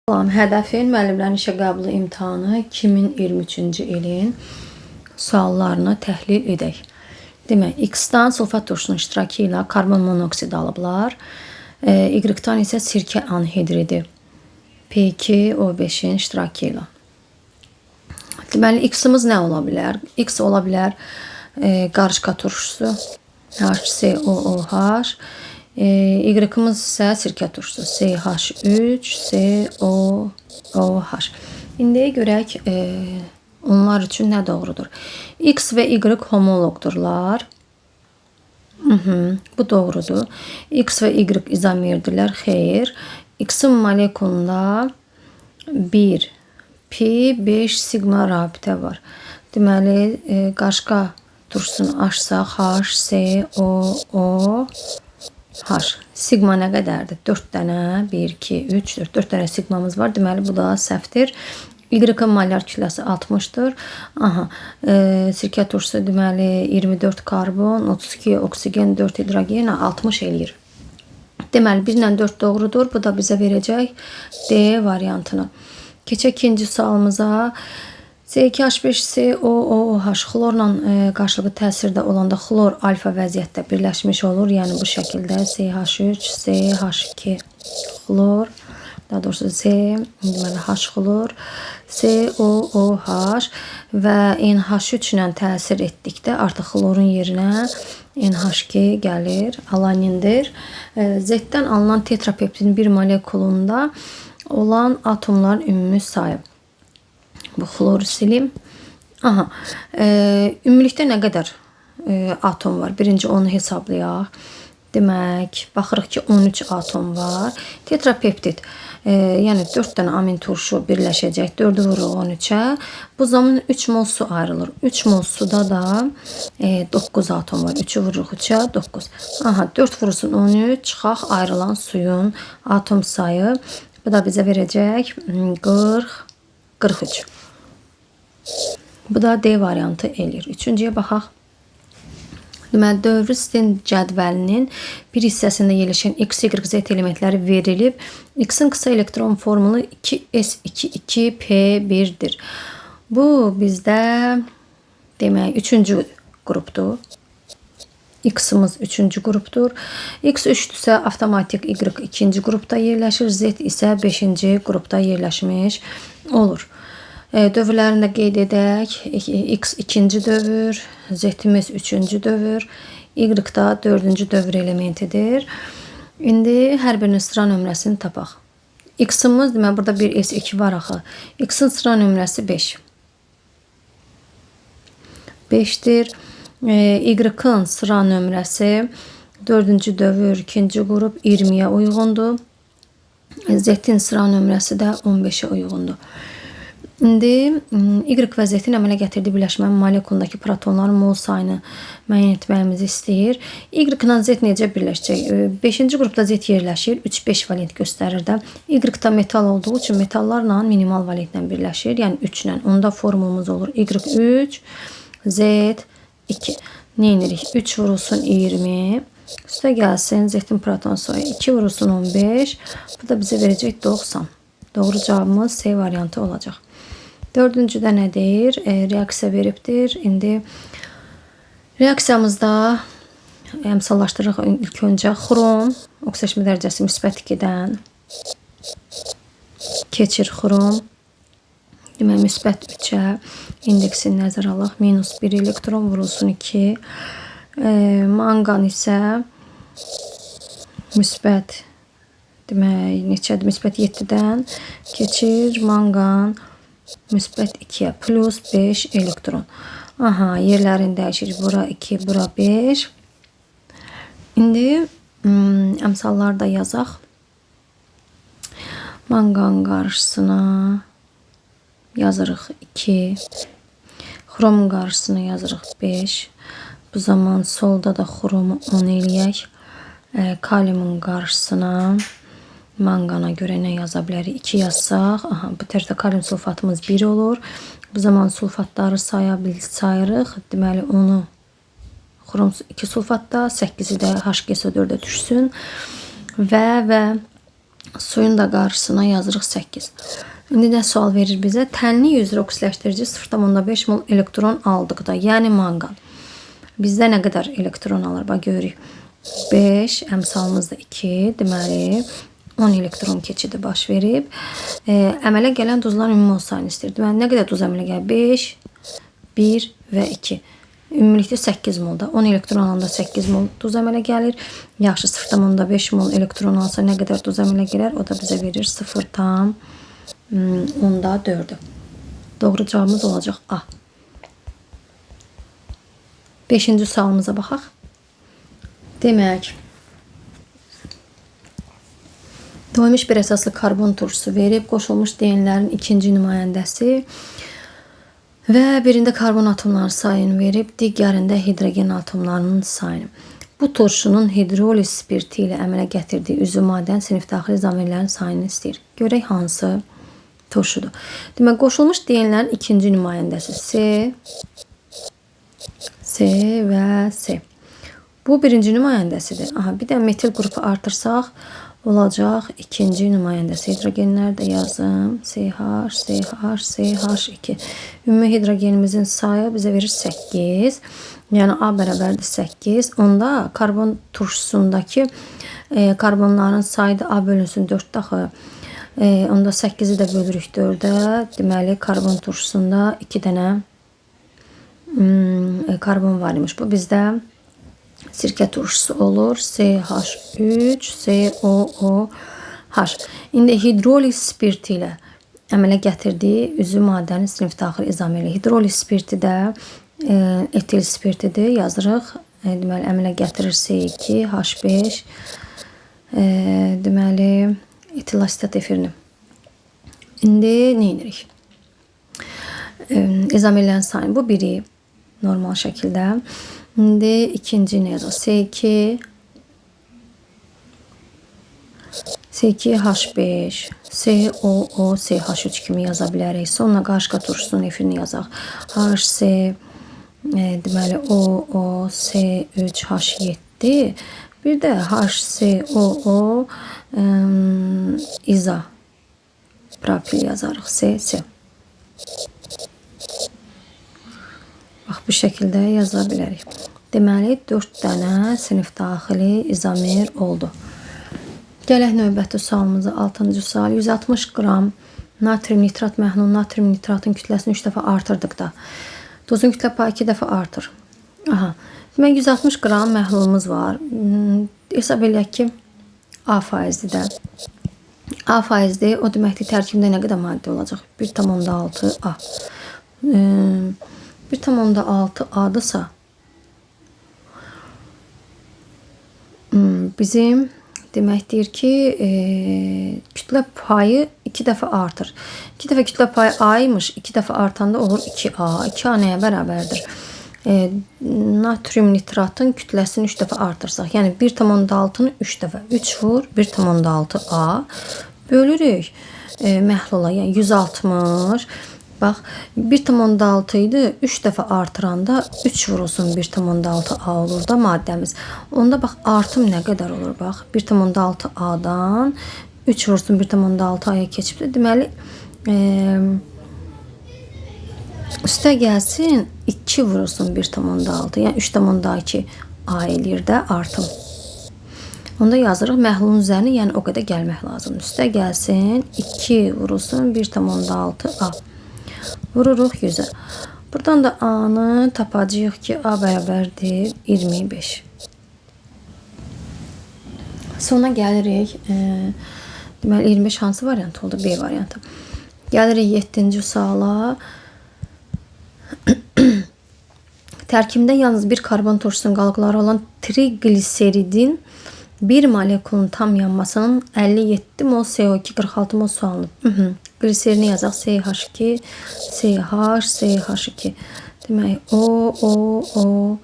Salam, Hədəfin müəllimlərin işə qəbulu imtahanı 2023-cü ilin suallarını təhlil edək. Demək, X-dan sulfat turşusunun iştirakı ilə karbon monoksid alıblar. Y-dan isə sirkə anhidridi P2O5-in iştirakı ilə. Deməli, X-imiz nə ola bilər? X ola bilər qarışqa turşusu HCOOH. Y-imiz isə sirkə turşusu CH3COOH. İndi görək onlar üçün nə doğrudur. X və Y homoloqdurlar. Bu doğrudur. X və Y izomerdirlər. Xeyr. X-in molekulunda 1 pi 5 sigma rabitə var. Deməli, qarışqa turşusunu açsaq H, C, O, O, H. Sigma nə qədərdir? 4 dənə, 1, 2, 3, 4. 4 dənə sigmamız var. Deməli, bu da səhvdir. Y-ın molyar kütləsi 60-dır. Aha, sirkə turşusu deməli 24 karbon, 32 oksigen, 4 hidrogen, 60 eləyir. Deməli, 1 ilə 4 doğrudur. Bu da bizə verəcək D variantını. Keçək ikinci sualımıza. C2H5COOH xlorla qarşılıqlı təsirdə olanda xlor alfa vəziyyətdə birləşmiş olur. Yəni bu şəkildə CH3, CH2 xlor, daha doğrusu C, deməli H xlor, COOH və NH3 ilə təsir etdikdə artıq xlorun yerinə NH2 gəlir, alanindir. Z-dən alınan tetrapeptidin bir molekulunda olan atomların ümumi sayı. Bu xloru silim. Aha, ümumilikdə nə qədər atom var? Birinci onu hesablayaq. Demək, baxırıq ki, 13 atom var. Tetrapeptid, yəni 4 dənə amin turşu birləşəcək. 4-ü vururuq 13-ə. Bu zaman 3 mol su ayrılır. 3 mol suda da 9 atom var. 3-ü vururuq 3-ə, 9. Aha, 4 vurulsun 13, çıxaq ayrılan suyun atom sayı. Bu da bizə verəcək 40, 43. Bu da D variantı eləyir. Üçüncüyə baxaq. Deməli, dövrü sistem cədvəlinin bir hissəsində yerləşən X, Y, Z elementləri verilib. X-in qısa elektron formulu 2S22P1-dir. Bu bizdə demək, üçüncü qrupdur. X-imiz üçüncü qrupdur. X 3-dürsə avtomatik Y ikinci qrupda yerləşir. Z isə beşinci qrupda yerləşmiş olur. Dövrlərini də qeyd edək. X ikinci dövr, Z-imiz üçüncü dövr, Y da dördüncü dövr elementidir. İndi hər birinin sıra nömrəsini tapaq. X-imiz, deməli, burada bir S2 var axı. X-in sıra nömrəsi 5. 5-dir. Y-ın sıra nömrəsi dördüncü dövr, ikinci qrup 20-yə uyğundur. Z-in sıra nömrəsi də 15-ə uyğundur. İndi Y və Z-in əmələ gətirdiyi birləşmənin molekulundakı protonların mol sayını müəyyən etməyimizi istəyir. Y ilə Z necə birləşəcək? 5-ci qrupda Z yerləşir. 3-5 valent göstərir də. Y da metal olduğu üçün metallarla minimal valentlə birləşir. Yəni 3 ilə. Onda formulumuz olur. Y3, Z 2. Nə edirik? 3 vurulsun 20. Üstə gəlsin Z-in proton sayı 2 vurulsun 15. Bu da bizə verəcək 90. Doğru cavabımız C variantı olacaq. Dördüncüdə nə deyir? Reaksiya veribdir. İndi reaksiyamızda əmsallaşdırırıq ilk öncə xrom oksidaşma dərəcəsi müsbət 2-dən keçir xrom. Deməli, müsbət 3-ə indeksini nəzərə alaq. Minus 1 elektron vurulsun 2. Manqan isə müsbət, demək, neçədir? Müsbət 7-dən keçir. Manqan müsbət 2-yə plus 5 elektron. Aha, yerlərini dəyişir. Bura 2, bura 5. İndi əmsalları da yazaq. Manqan qarşısına yazırıq 2. Xromun qarşısına yazırıq 5. Bu zaman solda da xromu 10 eləyək. Kaliumun qarşısına manqana görə nə yaza bilərik? 2 yazsaq, aha, bu tərəfdə kalium sulfatımız 1 olur. Bu zaman sulfatları sayırıq. Deməli, onu xrom 2 sulfatda, 8-i də HGSO4-ə düşsün. Və Suyun da qarşısına yazırıq 8. İndi nə sual verir bizə? Tənlik üzrə oksiləşdirici 0,5 mol elektron aldıqda, yəni manqan. Bizdə nə qədər elektron alır? Bax, görürük. 5, əmsalımız da 2, deməli 10 elektron keçidi baş verib. Əmələ gələn duzların ümumi mol sayını istəyir. Deməli, nə qədər duz əmələ gəlir? 5, 1 və 2. Ümumilikdə 8 molda. 10 elektron alanda 8 mol duz əmələ gəlir. Yaxşı, 0,5 mol elektron alsa nə qədər duz əmələ gələr? O da bizə verir 0,4-ü. Doğru cavabımız olacaq A. 5-ci sualımıza baxaq. Demək, doymuş bir əsaslı karbon turşusu verib, qoşulmuş DN-lərin ikinci nümayəndəsi və birində karbon atomlarının sayını verib, digərində hidrogen atomlarının sayını. Bu turşunun hidroliz spirti ilə əmələ gətirdiyi üzvü maddənin sinif daxili izomerlərin sayını istəyir. Görək hansı turşudur. Demək, qoşulmuş DN-lərin ikinci nümayəndəsi C, C və C. Bu birinci nümayəndəsidir. Aha, bir də metil qrupu artırsaq olacaq ikinci nümayəndəsi. Hidrogenlər də yazım. CH, CH, CH2. Ümumi hidrogenimizin sayı bizə verir 8. Yəni A bərabərdir 8. Onda karbon turşusundakı karbonların sayı da A bölünsün 4 axı. Onda 8-i də bölürük 4-ə. Deməli, karbon turşusunda 2 dənə karbon var imiş. Bu bizdə sirkə turşusu olur. CH3, COOH. İndi hidroliz spirti ilə əmələ gətirdiyi üzvü maddənin sinif daxili izomeri. Hidroliz spirti də etil spirtidir. Yazırıq. Deməli, əmələ gətirir C2, H5. Deməli, etil asetat efirini. İndi nə edirik? İzomerlərin sayını. Bu biri normal şəkildə. İndi ikinci nə yazaq? C2, C2, H5, COO, CH3 kimi yaza bilərik. Sonra qarışqa turşusunun efirini yazaq. HC, deməli, OO, C3, H7. Bir də HCOO, iza propil yazarıq. C, C. Bax, bu şəkildə yaza bilərik. Deməli, 4 dənə sinif daxili izomer oldu. Gələk növbəti sualımıza, 6-cı sual. 160 qram natrium nitrat məhlulu natrium nitratın kütləsini 3 dəfə artırdıqda duzun kütlə payı 2 dəfə artır. Aha. Demək, 160 qram məhlulumuz var. Hesab eləyək ki, A faizli də. A faizli, o deməkdir, tərkibində nə qədər maddə olacaq? 1,6 A. 1,6 A-dırsa, bizim demək deyir ki, kütlə payı 2 dəfə artır. 2 dəfə kütlə payı A imiş, 2 dəfə artanda olur 2A. 2A nəyə bərabərdir? Natrium nitratın kütləsini 3 dəfə artırsaq, yəni 1,6-nı 3 dəfə, 3 vur 1,6 A bölürük məhlula, yəni 160. Bax, 1,6 idi, 3 dəfə artıranda 3 vurulsun 1,6 A olur da maddəmiz. Onda bax, artım nə qədər olur? Bax, 1,6 A-dan 3 vurulsun 1,6 A-ya keçibdir. Deməli, üstə gəlsin 2 vurulsun 1,6, yəni 3,2 A eləyir də artım. Onda yazırıq məhlulun üzərinə, yəni o qədər gəlmək lazımdır. Üstə gəlsin 2 vurulsun 1,6 A. Vururuq 100-ə. Buradan da A-nı tapacağıq ki, A bərabərdir 25. Sonra gəlirik. Deməli, 25 hansı variant oldu? B variantı. Gəlirik 7-ci suala. Tərkibində yalnız bir karbon turşusunun qalıqları olan trigliseridin bir molekulun tam yanmasının 57 mol CO2, 46 mol su alınıb. Gliserini yazaq. CH2, CH, CH2. Demək, O, O, O.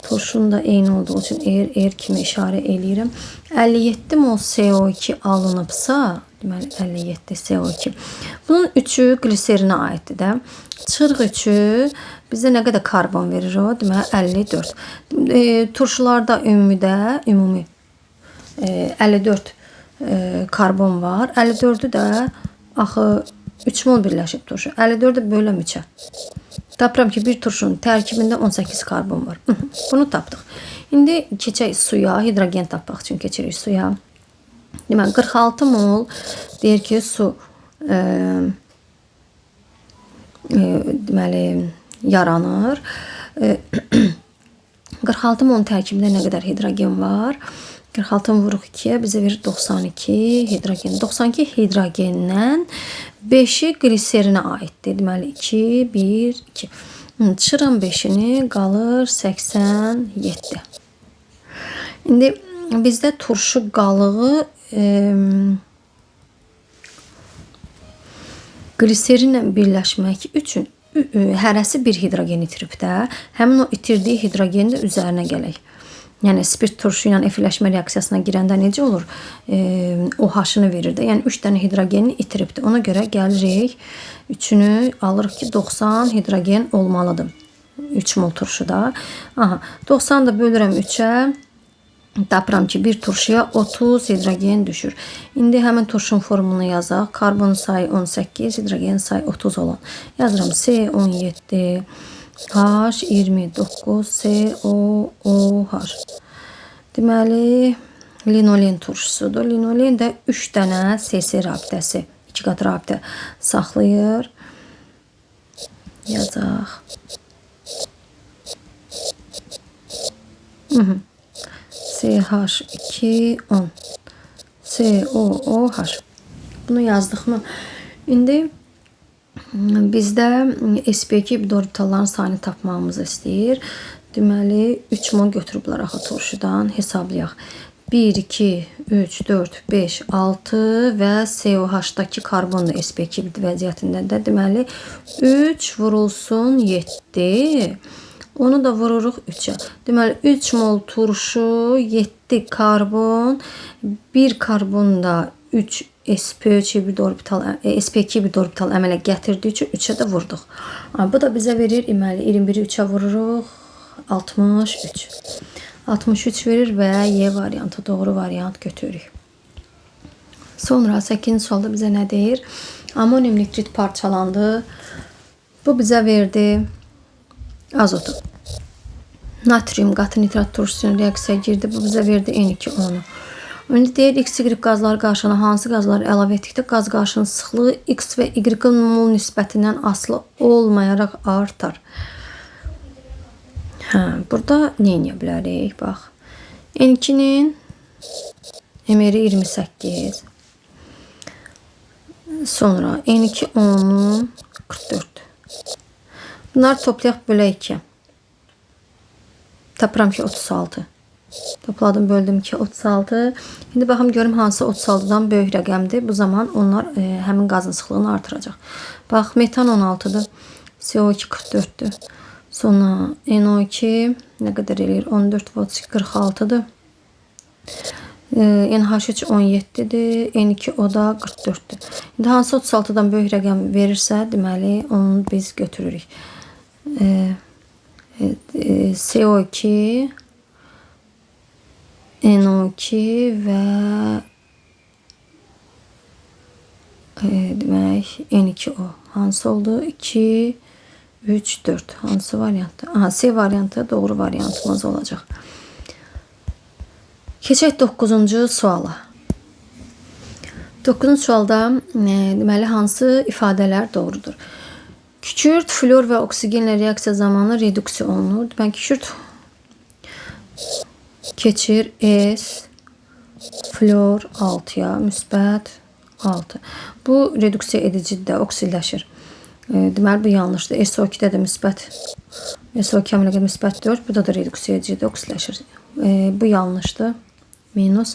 Turşunun da eyni olduğu üçün R, R kimi işarə eləyirəm. 57 mol CO2 alınıbsa, deməli 57 CO2. Bunun 3-ü qliserinə aiddir də. Çıxırıq 3-ü, bizə nə qədər karbon verir o? Deməli 54. Turşularda ümumidə, ümumi 54 karbon var. 54-ü də axı 3 mol birləşib turşu. 54-ü böləm 3-ə. Tapıram ki, bir turşunun tərkibində 18 karbon var. Bunu tapdıq. İndi keçək suya, hidrogen tapmaq üçün keçirik suya. Deməli, 46 mol deyir ki, su deməli, yaranır. 46 molun tərkibində nə qədər hidrogen var? 46 vuruq 2-yə bizə verir 92 hidrogen. 92 hidrogendən 5-i qliserinə aiddir. Deməli, 2, 1, 2. Çıxıram 5-ini, qalır 87. İndi bizdə turşu qalığı qliserinlə birləşmək üçün hərəsi bir hidrogen itirib də, həmin o itirdiyi hidrogeni də üzərinə gələk. Yəni, spirt turşu ilə efirləşmə reaksiyasına girəndə necə olur? OH-ını verir də. Yəni, 3 dənə hidrogenini itiribdir. Ona görə gəlirik, 3-ünü alırıq ki, 90 hidrogen olmalıdır. 3 mol turşuda. Aha, 90 da bölürəm 3-ə. Tapıram ki, bir turşuya 30 hidrogen düşür. İndi həmin turşun formulunu yazaq. Karbon sayı 18, hidrogen sayı 30 olan. Yazıram C17, H29, COOH. Deməli, linolen turşusudur. Linolen də 3 dənə CC rabitəsi, 2 qat rabitə saxlayır. Yazaq. CH2, 10. COOH. Bunu yazdıqmı? İndi bizdə sp2 orbitalların sayını tapmağımızı istəyir. Deməli, 3 mol götürüblər axı turşudan. Hesablayaq. 1, 2, 3, 4, 5, 6 və COH-dakı karbon da sp2 vəziyyətində də. Deməli, 3 vurulsun 7. Onu da vururuq 3-ə. Deməli, 3 mol turşu, 7 karbon, 1 karbon da 3 sp3 hibrid orbital, sp2 hibrid orbital əmələ gətirdiyi üçün 3-ə də vurduq. Bu da bizə verir, deməli, 21-i 3-ə vururuq, 63. 63 verir və Y variantı, doğru variant götürürük. Sonra 8-ci sualda bizə nə deyir? Amonium nitrit parçalandı. Bu bizə verdi azotu. Natrium qatı nitrat turşusunun reaksiyaya girdi. Bu bizə verdi N2O-nu. İndi deyir X, Y qazları qarşığına hansı qazları əlavə etdikdə qaz qarşığının sıxlığı X və Y-ın mol nisbətindən asılı olmayaraq artar. Hə, burada nə edə bilərik? Bax. N2-nin MR-i 28. Sonra N2O-nun 44. Bunları toplayaq bölək 2. Tapıram ki 36. Topladım, böldüm ki 36. İndi baxım görüm hansı 36-dan böyük rəqəmdir. Bu zaman onlar həmin qazın sıxlığını artıracaq. Bax, metan 16-dır. CO2 44-dür. Sonra NO2 nə qədər eləyir? 14 və 32 46-dır. NH3 17-dir. N2O da 44-dür. İndi hansı 36-dan böyük rəqəm verirsə, deməli onu biz götürürük. CO2, NO2 və demək N2O. Hansı oldu? 2, 3, 4. Hansı variantda? Aha, C variantı doğru variantımız olacaq. Keçək 9-cu suala. 9-cu sualda deməli hansı ifadələr doğrudur? Kükürt, flor və oksigenlə reaksiya zamanı reduksiya olunur. Deməli, kükürt keçir S, flor 6-ya, müsbət 6. Bu reduksiya edicidir də, oksidləşir. Deməli, bu yanlışdır. SO2-də də müsbət, SO2 əmələ müsbət 4. Bu da reduksiya edicidir, oksidləşir. Bu yanlışdır. Minus.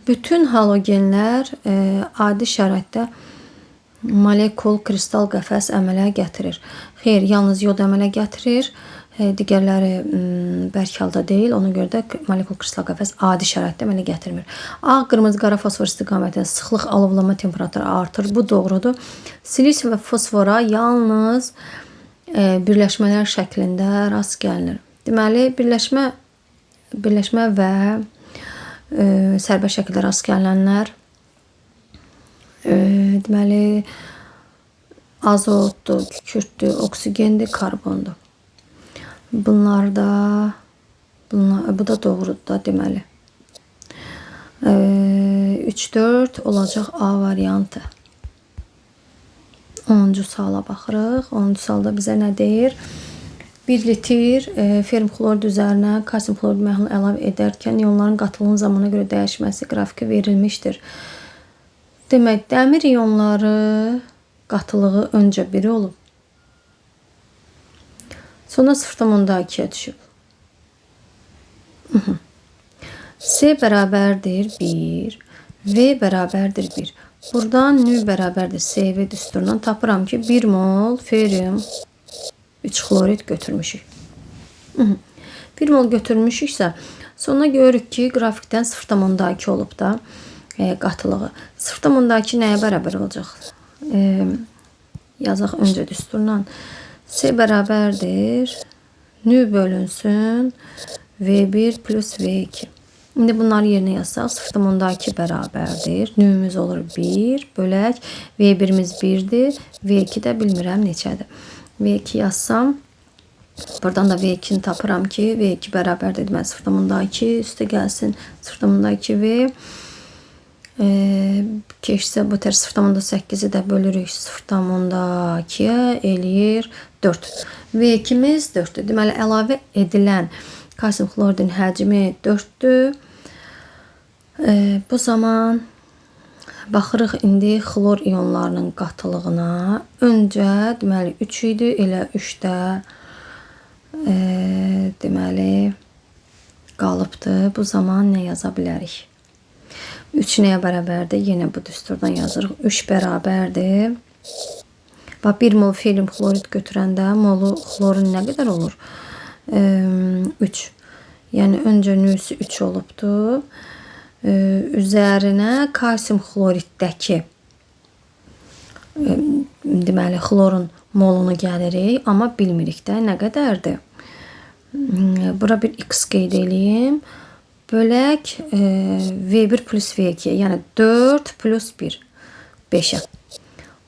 Bütün halogenlər adi şəraitdə molekul, kristal qəfəs əmələ gətirir. Xeyr, yalnız yod əmələ gətirir. Digərləri bərk halda deyil. Ona görə də molekul kristal qəfəs adi şəraitdə əmələ gətirmir. Ağ, qırmızı, qara fosfor istiqamətində sıxlıq alovlanma temperaturu artır. Bu doğrudur. Silisium və fosfora yalnız birləşmələr şəklində rast gəlinir. Deməli, birləşmə və sərbəst şəkildə rast gəlinənlər Deməli, azotdur, kükürdür, oksigendir, karbondur. Bunlar da, bu da doğrudur da deməli. 3-4 olacaq A variantı. 10-cu suala baxırıq. 10-cu sualda bizə nə deyir? 1 litr ferrum xlorid üzərinə kalsium xlorid məhlulu əlavə edərkən ionların qatılığının zamana görə dəyişməsi qrafiki verilmişdir. Demək, dəmir ionları qatılığı öncə 1 olub. Sonra 0,2-yə düşüb. C bərabərdir 1, V bərabərdir 1. Buradan nü bərabərdir CV düsturundan tapıram ki, 1 mol ferrum 3 xlorid götürmüşük. 1 mol götürmüşüksə, sonra görürük ki, qrafikdən 0,2 olub da qatılığı. 0,2 nəyə bərabər olacaq? Yazaq öncə düsturla. C bərabərdir nü bölünsün V1 plus V2. İndi bunları yerinə yazsaq 0,2 bərabərdir. Nü'müz olur 1 bölək V1'imiz 1'dir. V2 də bilmirəm neçədir. V2 yazsam buradan da V2'ni tapıram ki V2 bərabərdir. Deməli 0,2 üstə gəlsin 0,2 V. Keçsə bu tər 0,8-i də bölürük 0,2-yə eləyir 4. V2'miz 4-dür. Deməli əlavə edilən kalsium xloridin həcmi 4-dür. Bu zaman baxırıq indi xlor ionlarının qatılığına. Öncə deməli 3 idi, elə 3 də deməli qalıbdır. Bu zaman nə yaza bilərik? 3 nəyə bərabərdir? Yenə bu düsturdan yazırıq. 3 bərabərdir. Bax, 1 mol ferrum xlorid götürəndə molu xlorun nə qədər olur? 3. Yəni öncə nüsü 3 olubdur. Üzərinə kalsium xloriddəki deməli xlorun molunu gəlirik, amma bilmirik də nə qədərdir. Bura bir x qeyd eləyim. Bölək V1 plus V2, yəni 4 plus 1, 5-ə.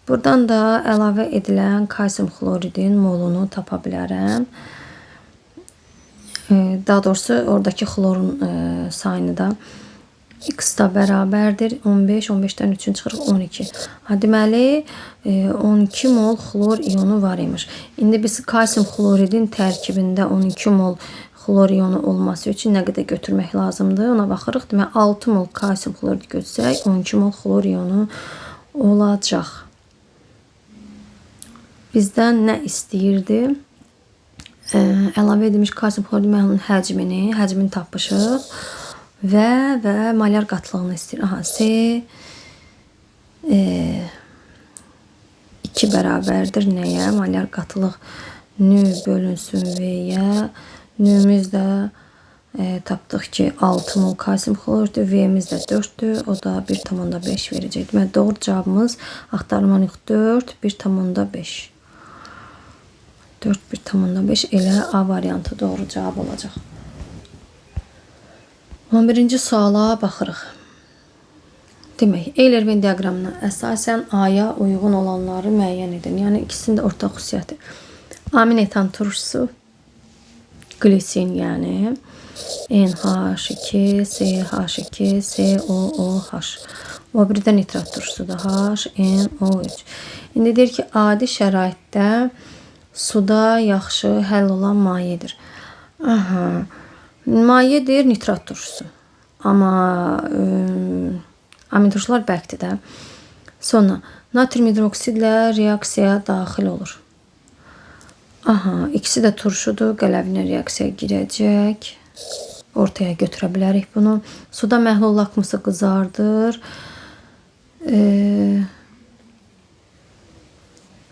Buradan da əlavə edilən kalsium xloridin molunu tapa bilərəm. Daha doğrusu oradakı xlorun sayını da x da bərabərdir 15, 15-dən 3-ün çıxırıq 12. Deməli 12 mol xlor ionu var imiş. İndi biz kalsium xloridin tərkibində 12 mol xlor ionu olması üçün nə qədər götürmək lazımdır? Ona baxırıq. Deməli 6 mol kalsium xlorid götürsək 12 mol xlor ionu olacaq. Bizdən nə istəyirdi? Əlavə edilmiş kalsium xlorid məhlulunun həcmini tapmışıq. Və molyar qatılığını istəyir. Aha, C 2 bərabərdir nəyə? Molyar qatılıq nü bölünsün V-yə. Nü'müz də tapdıq ki 6 mol kalsium xloriddir. V-miz də 4-dür. O da 1,5 verəcək. Deməli, doğru cavabımız axtarmalıyıq 4, 1,5. 4, 1,5 elə A variantı doğru cavab olacaq. 11-ci suala baxırıq. Demək, Euler-Venn diaqramına əsasən A-ya uyğun olanları müəyyən edin. Yəni, ikisinin də ortaq xüsusiyyəti. Amin etan turşusu, glisin yəni, NH2, CH2, COOH. O biri də nitrat turşusudur. HNO3. İndi deyir ki, adi şəraitdə suda yaxşı həll olan mayedir. Aha. Mayedir nitrat turşusu. Amma amin turşular bərkdir də. Sonra natrium hidroksidlə reaksiyaya daxil olur. Aha, ikisi də turşudur. Qələvinə reaksiyaya girəcək. Ortaya götürə bilərik bunu. Suda məhlul lakmusu qızardır.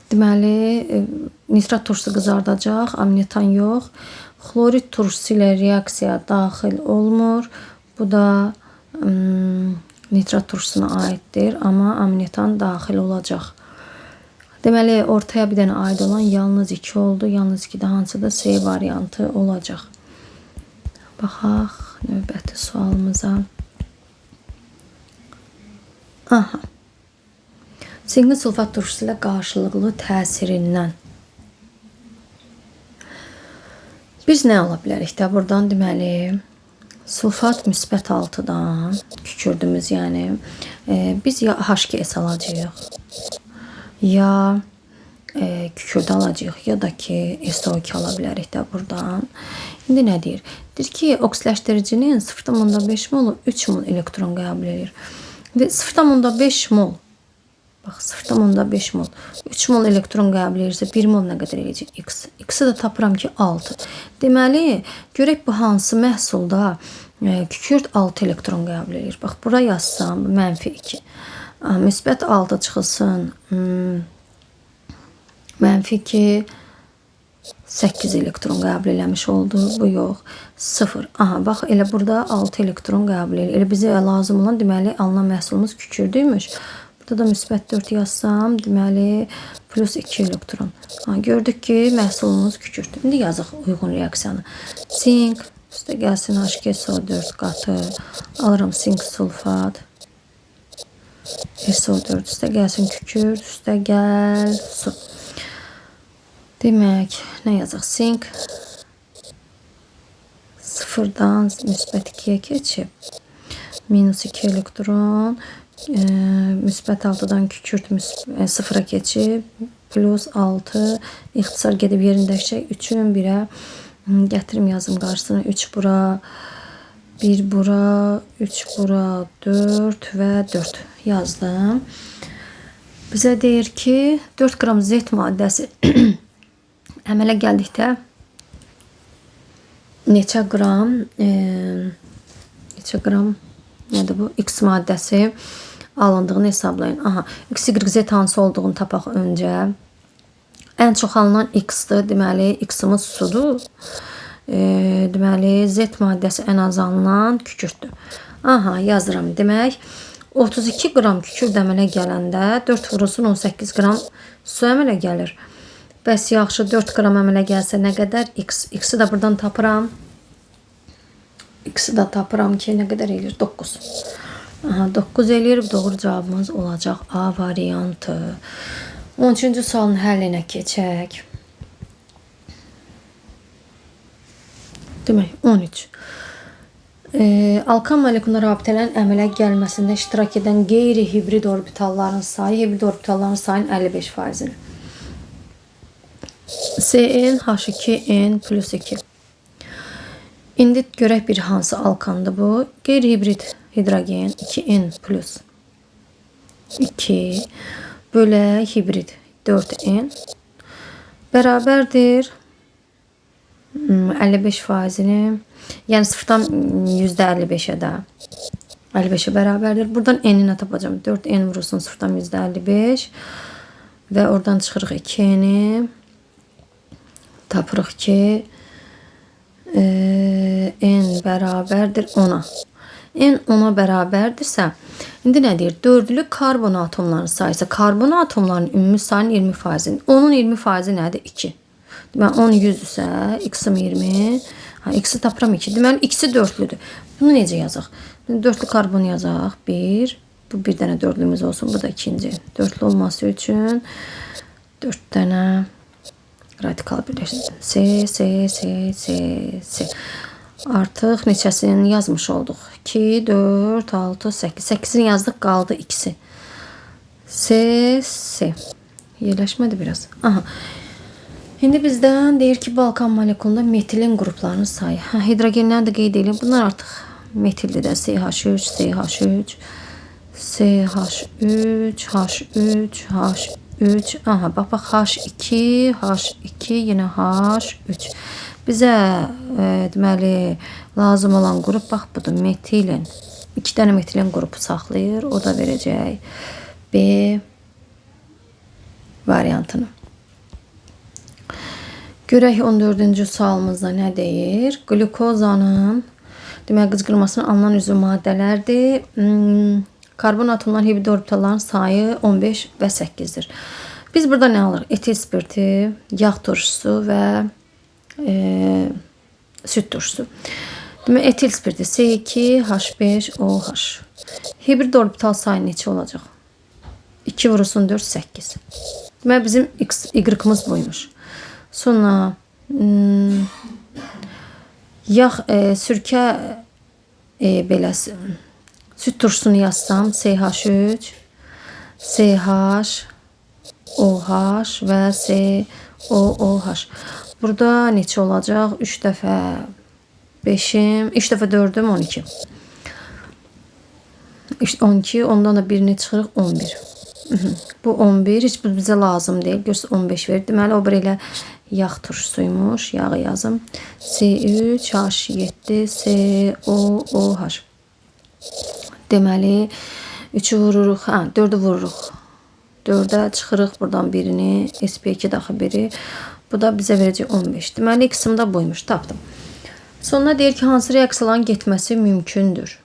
Deməli, nitrat turşusu qızardacaq, amnitan yox. Xlorid turşusu ilə reaksiyaya daxil olmur. Bu da nitrat turşusuna aiddir, amma amnitan daxil olacaq. Deməli, ortaya bir dənə aid olan yalnız 2 oldu. Yalnız 2 də hansıdır? C variantı olacaq. Baxaq növbəti sualımıza. Aha. Sinkin sulfat turşusu ilə qarşılıqlı təsirindən biz nə ala bilərik də buradan? Deməli, sulfat müsbət 6-dan kükürdümüz, yəni biz ya H2S alacağıq, ya kükürdü alacağıq, ya da ki SO2 ala bilərik də buradan. İndi nə deyir? Deyir ki, oksiləşdiricinin 0,5 molu 3 mol elektron qəbul edir. İndi 0,5 mol, bax 0,5 mol, 3 mol elektron qəbul edirsə 1 mol nə qədər eləyəcək? X. X-i də tapıram ki 6. Deməli, görək bu hansı məhsulda kükürt 6 elektron qəbul edir. Bax, bura yazsam, mənfi 2. Müsbət 6 çıxılsın, mənfi 2, 8 elektron qəbul eləmiş oldu. Bu yox. 0. Aha, bax, elə burada 6 elektron qəbul edir. Elə bizə lazım olan, deməli, alınan məhsulumuz kükürdüymüş. Burada da müsbət 4 yazsam, deməli, plus 2 elektron. Ha, gördük ki, məhsulumuz kükürdür. İndi yazaq uyğun reaksiyanı. Sink, üstə gəlsin H2SO4 qatı. Alıram sink sulfat. SO4 üstə gəlsin kükürt, üstə gəl su. Demək, nə yazaq? Sink 0-dan müsbət 2-yə keçib. Minus 2 elektron, müsbət 6-dan kükürt 0-a keçib. Plus 6, ixtisar gedib yerini dəyişəcək. 3-ün 1-ə gətirim yazım qarşısına. 3 bura, 1 bura, 3 bura, 4 və 4 yazdım. Bizə deyir ki, 4 qram Z maddəsi əmələ gəldikdə neçə qram, neçə qram nədir bu? X maddəsi alındığını hesablayın. Aha, X, Y, Z hansı olduğunu tapaq öncə. Ən çox alınan X-dir. Deməli, X-imiz sudur. Deməli, Z maddəsi ən az alınan kükürdür. Aha, yazıram. Demək, 32 qram kükürd əmələ gələndə 4 vurulsun 18 qram su əmələ gəlir. Bəs yaxşı, 4 qram əmələ gəlsə nə qədər? X. X-i də buradan tapıram. X-i də tapıram ki, nə qədər eləyir? 9. Aha, 9 eləyir. Doğru cavabımız olacaq A variantı. 13-cü sualın həllinə keçək. Demək, 13. Alkan molekulunda rabitələrin əmələ gəlməsində iştirak edən qeyri-hibrid orbitalların sayı hibrid orbitalların sayının 55%-ni. SN H2N plus 2. İndi görək bir hansı alkandır bu. Qeyri-hibrid hidrogen 2N plus 2 bölək hibrid 4N bərabərdir 55%-ni, yəni 0-dan %55-ə də 55-ə bərabərdir. Buradan N-i nə tapacağam? 4N vurulsun 0-dan %55 və oradan çıxırıq 2N-i. Tapırıq ki, N bərabərdir 10-a. N 10-a bərabərdirsə, indi nə deyir? Dördlü karbon atomlarının sayısı, karbon atomlarının ümumi sayının 20%. Onun 20% nədir? 2. Deməli, 10 100-dürsə, x-im 20. Ha, x-i tapıram 2. Deməli, x-i dördlüdür. Bunu necə yazaq? Dördlü karbon yazaq. 1. Bu bir dənə dördlümüz olsun. Bu da ikinci. Dördlü olması üçün 4 dənə radikal birləşsin. C, C, C, C, C. Artıq neçəsini yazmış olduq? 2, 4, 6, 8. 8-ini yazdıq, qaldı ikisi. C, C. Yerləşmədi biraz. Aha. İndi bizdən deyir ki, Balkan molekulunda metilin qruplarının sayı. Hə, hidrogenləri də qeyd edeyim. Bunlar artıq metildir də. CH3, CH3, CH3, H3, H3. Aha, bax, bax, H2, H2, yenə H3. Bizə deməli, lazım olan qrup bax budur, metilin. 2 dənə metilin qrupu saxlayır. O da verəcək B variantını. Görək 14-cü sualımızda nə deyir? Qlükozanın deməli, qıcqırmasına alınan üzvü maddələrdir. Karbon atomların hibrid orbitalların sayı 15 və 8-dir. Biz burada nə alırıq? Etil spirti, yağ turşusu və süd turşusu. Demək, etil spirti C2H5OH. Hibrid orbital sayı neçə olacaq? 2 vurulsun 4, 8. Deməli, bizim X, Y-imiz buymuş. Sonra yağ, sirkə belə süd turşusunu yazsam CH3, CH, OH və COOH. Burada neçə olacaq? 3 dəfə 5-im, 3 dəfə 4-üm 12. 12, ondan da birini çıxırıq 11. Bu 11, heç bu bizə lazım deyil. Görürsünüz 15 verir. Deməli, o bir elə yağ turşusuymuş. Yağı yazım. C3, H7, COOH. Deməli, 3-ü vururuq, hə, 4-ü vururuq. 4-ə çıxırıq buradan birini, SP2 daxı biri. Bu da bizə verəcək 15. Deməli, X-im də buymuş, tapdım. Sonra deyir ki, hansı reaksiyaların getməsi mümkündür?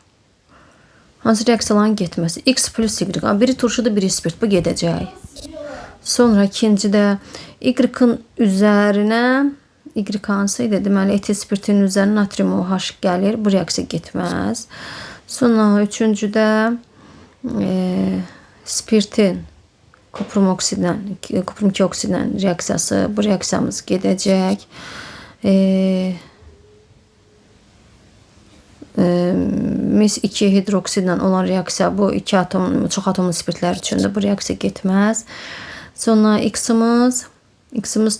Hansı reaksiyaların getməsi? X plus Y. Biri turşudur, biri spirt. Bu gedəcək. Sonra ikinci də Y-ın üzərinə Y hansı idi? Deməli, etil spirtinin üzərinə natrium OH gəlir. Bu reaksiya getməz. Sonra üçüncüdə spirtin kuprum oksidlə, kuprum 2 oksidlə reaksiyası. Bu reaksiyamız gedəcək. Mis 2 hidroksidlə olan reaksiya bu iki atom, çox atomlu spirtlər üçündür. Bu reaksiya getməz. Sonra X-imiz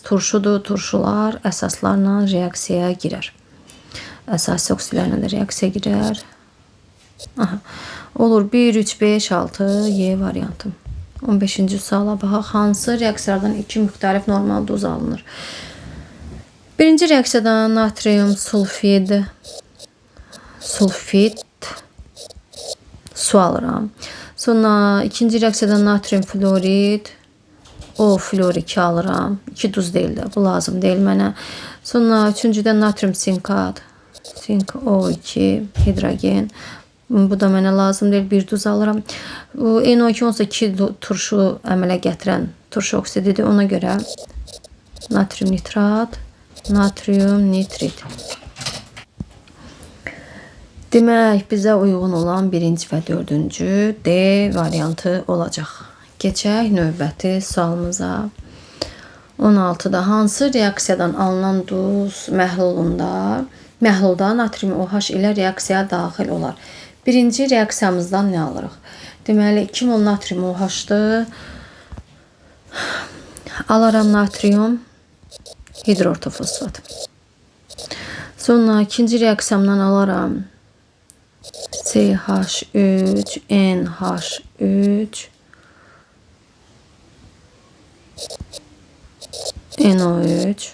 turşudur. Turşular əsaslarla reaksiyaya girər. Əsasi oksidlərlə də reaksiya girər. Aha. Olur 1, 3, 5, 6 Y variantı. 15-ci suala baxaq. Hansı reaksiyalardan iki müxtəlif normal duz alınır? Birinci reaksiyada natrium sulfid, sulfit su alıram. Sonra ikinci reaksiyada natrium florid, O flor 2 alıram. 2 duz deyil də, bu lazım deyil mənə. Sonra üçüncüdə natrium sinkat, sink O2, hidrogen. Bu da mənə lazım deyil. Bir duz alıram. Bu NO2 olsa 2 turşu əmələ gətirən turşu oksididir. Ona görə natrium nitrat, natrium nitrit. Demək, bizə uyğun olan birinci və dördüncü D variantı olacaq. Keçək növbəti sualımıza. 16-da hansı reaksiyadan alınan duz məhlulda natrium OH ilə reaksiyaya daxil olar? Birinci reaksiyamızdan nə alırıq? Deməli, 2 mol natrium OH-dır. Alaram natrium hidroortofosfat. Sonra ikinci reaksiyamdan alaram CH3, NH3, NO3.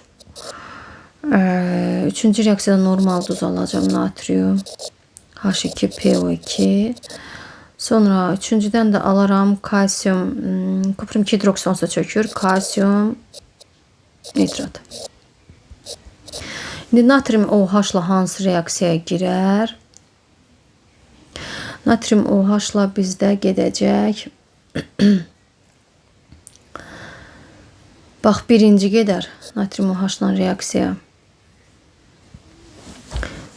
Üçüncü reaksiyada normal duz alacağım natrium H2PO2. Sonra üçüncüdən də alaram kalsium, kuprum 2 hidroksid olsa çökür, kalsium nitrat. İndi natrium OH-la hansı reaksiyaya girər? Natrium OH-la bizdə gedəcək. Bax, birinci gedər natrium OH-la reaksiya.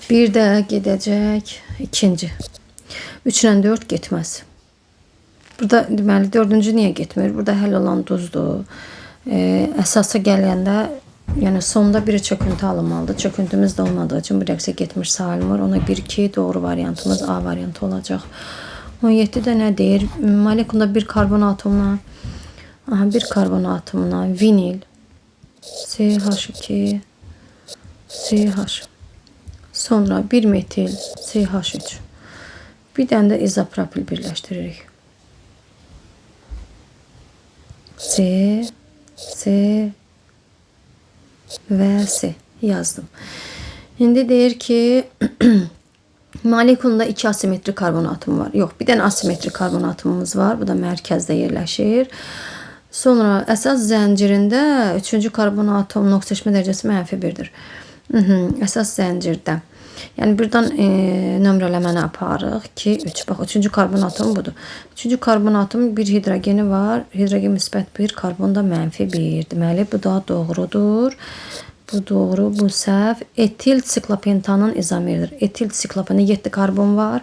Bir də gedəcək ikinci. 3 ilə 4 getməz. Burada deməli dördüncü niyə getmir? Burada həll olan duzdur. Əsasa gələndə, yəni sonda bir çöküntü alınmalıdır. Çöküntümüz də olmadığı üçün bu reaksiya getmiş sayılmır. Ona 1-2 doğru variantımız A variantı olacaq. 17-də nə deyir? Molekulda bir karbon atomuna, aha, bir karbon atomuna vinil CH2 CH, sonra bir metil CH3, bir dənə də izopropil birləşdiririk. C, C və C yazdım. İndi deyir ki, molekulunda 2 asimetrik karbon atomu var. Yox, bir dənə asimetrik karbon atomumuz var. Bu da mərkəzdə yerləşir. Sonra əsas zəncirində 3-cü karbon atomunun oksidaşma dərəcəsi -1-dir. Əsas zəncirdə. Yəni birdən nömrələməni aparırıq. 2, 3. Bax, 3-cü karbon atomu budur. 3-cü karbon atomu bir hidrogeni var. Hidrogen müsbət 1, karbon da -1. Deməli, bu da doğrudur. Bu doğru, bu səhv. Etil siklopentanın izomeridir. Etil siklopentanda 7 karbon var.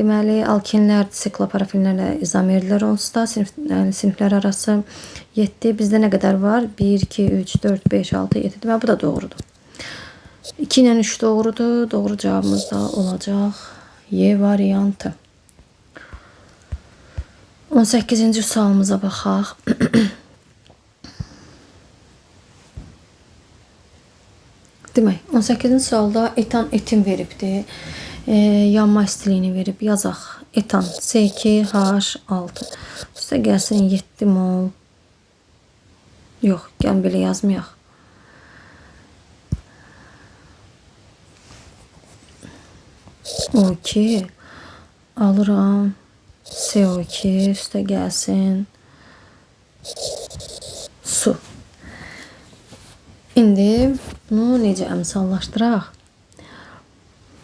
Deməli, alkinlər sikloparafinlərlə izomerdirlər onsuz da yəni siniflər arası 7. Bizdə nə qədər var? 1, 2, 3, 4, 5, 6, 7. Deməli, bu da doğrudur. 2 ilə 3 doğrudur. Doğru cavabımız da olacaq Y variantı. 18-ci sualımıza baxaq. Demək, 18-ci sualda etan etin veribdir. Yanma istiliyini verib. Yazaq. Etan C2H6. Üstə gəlsin 7 mol. Yox, gəl belə yazmayaq. O2 alıram. CO2 üstə gəlsin. Su. İndi bunu necə əmsallaşdıraq?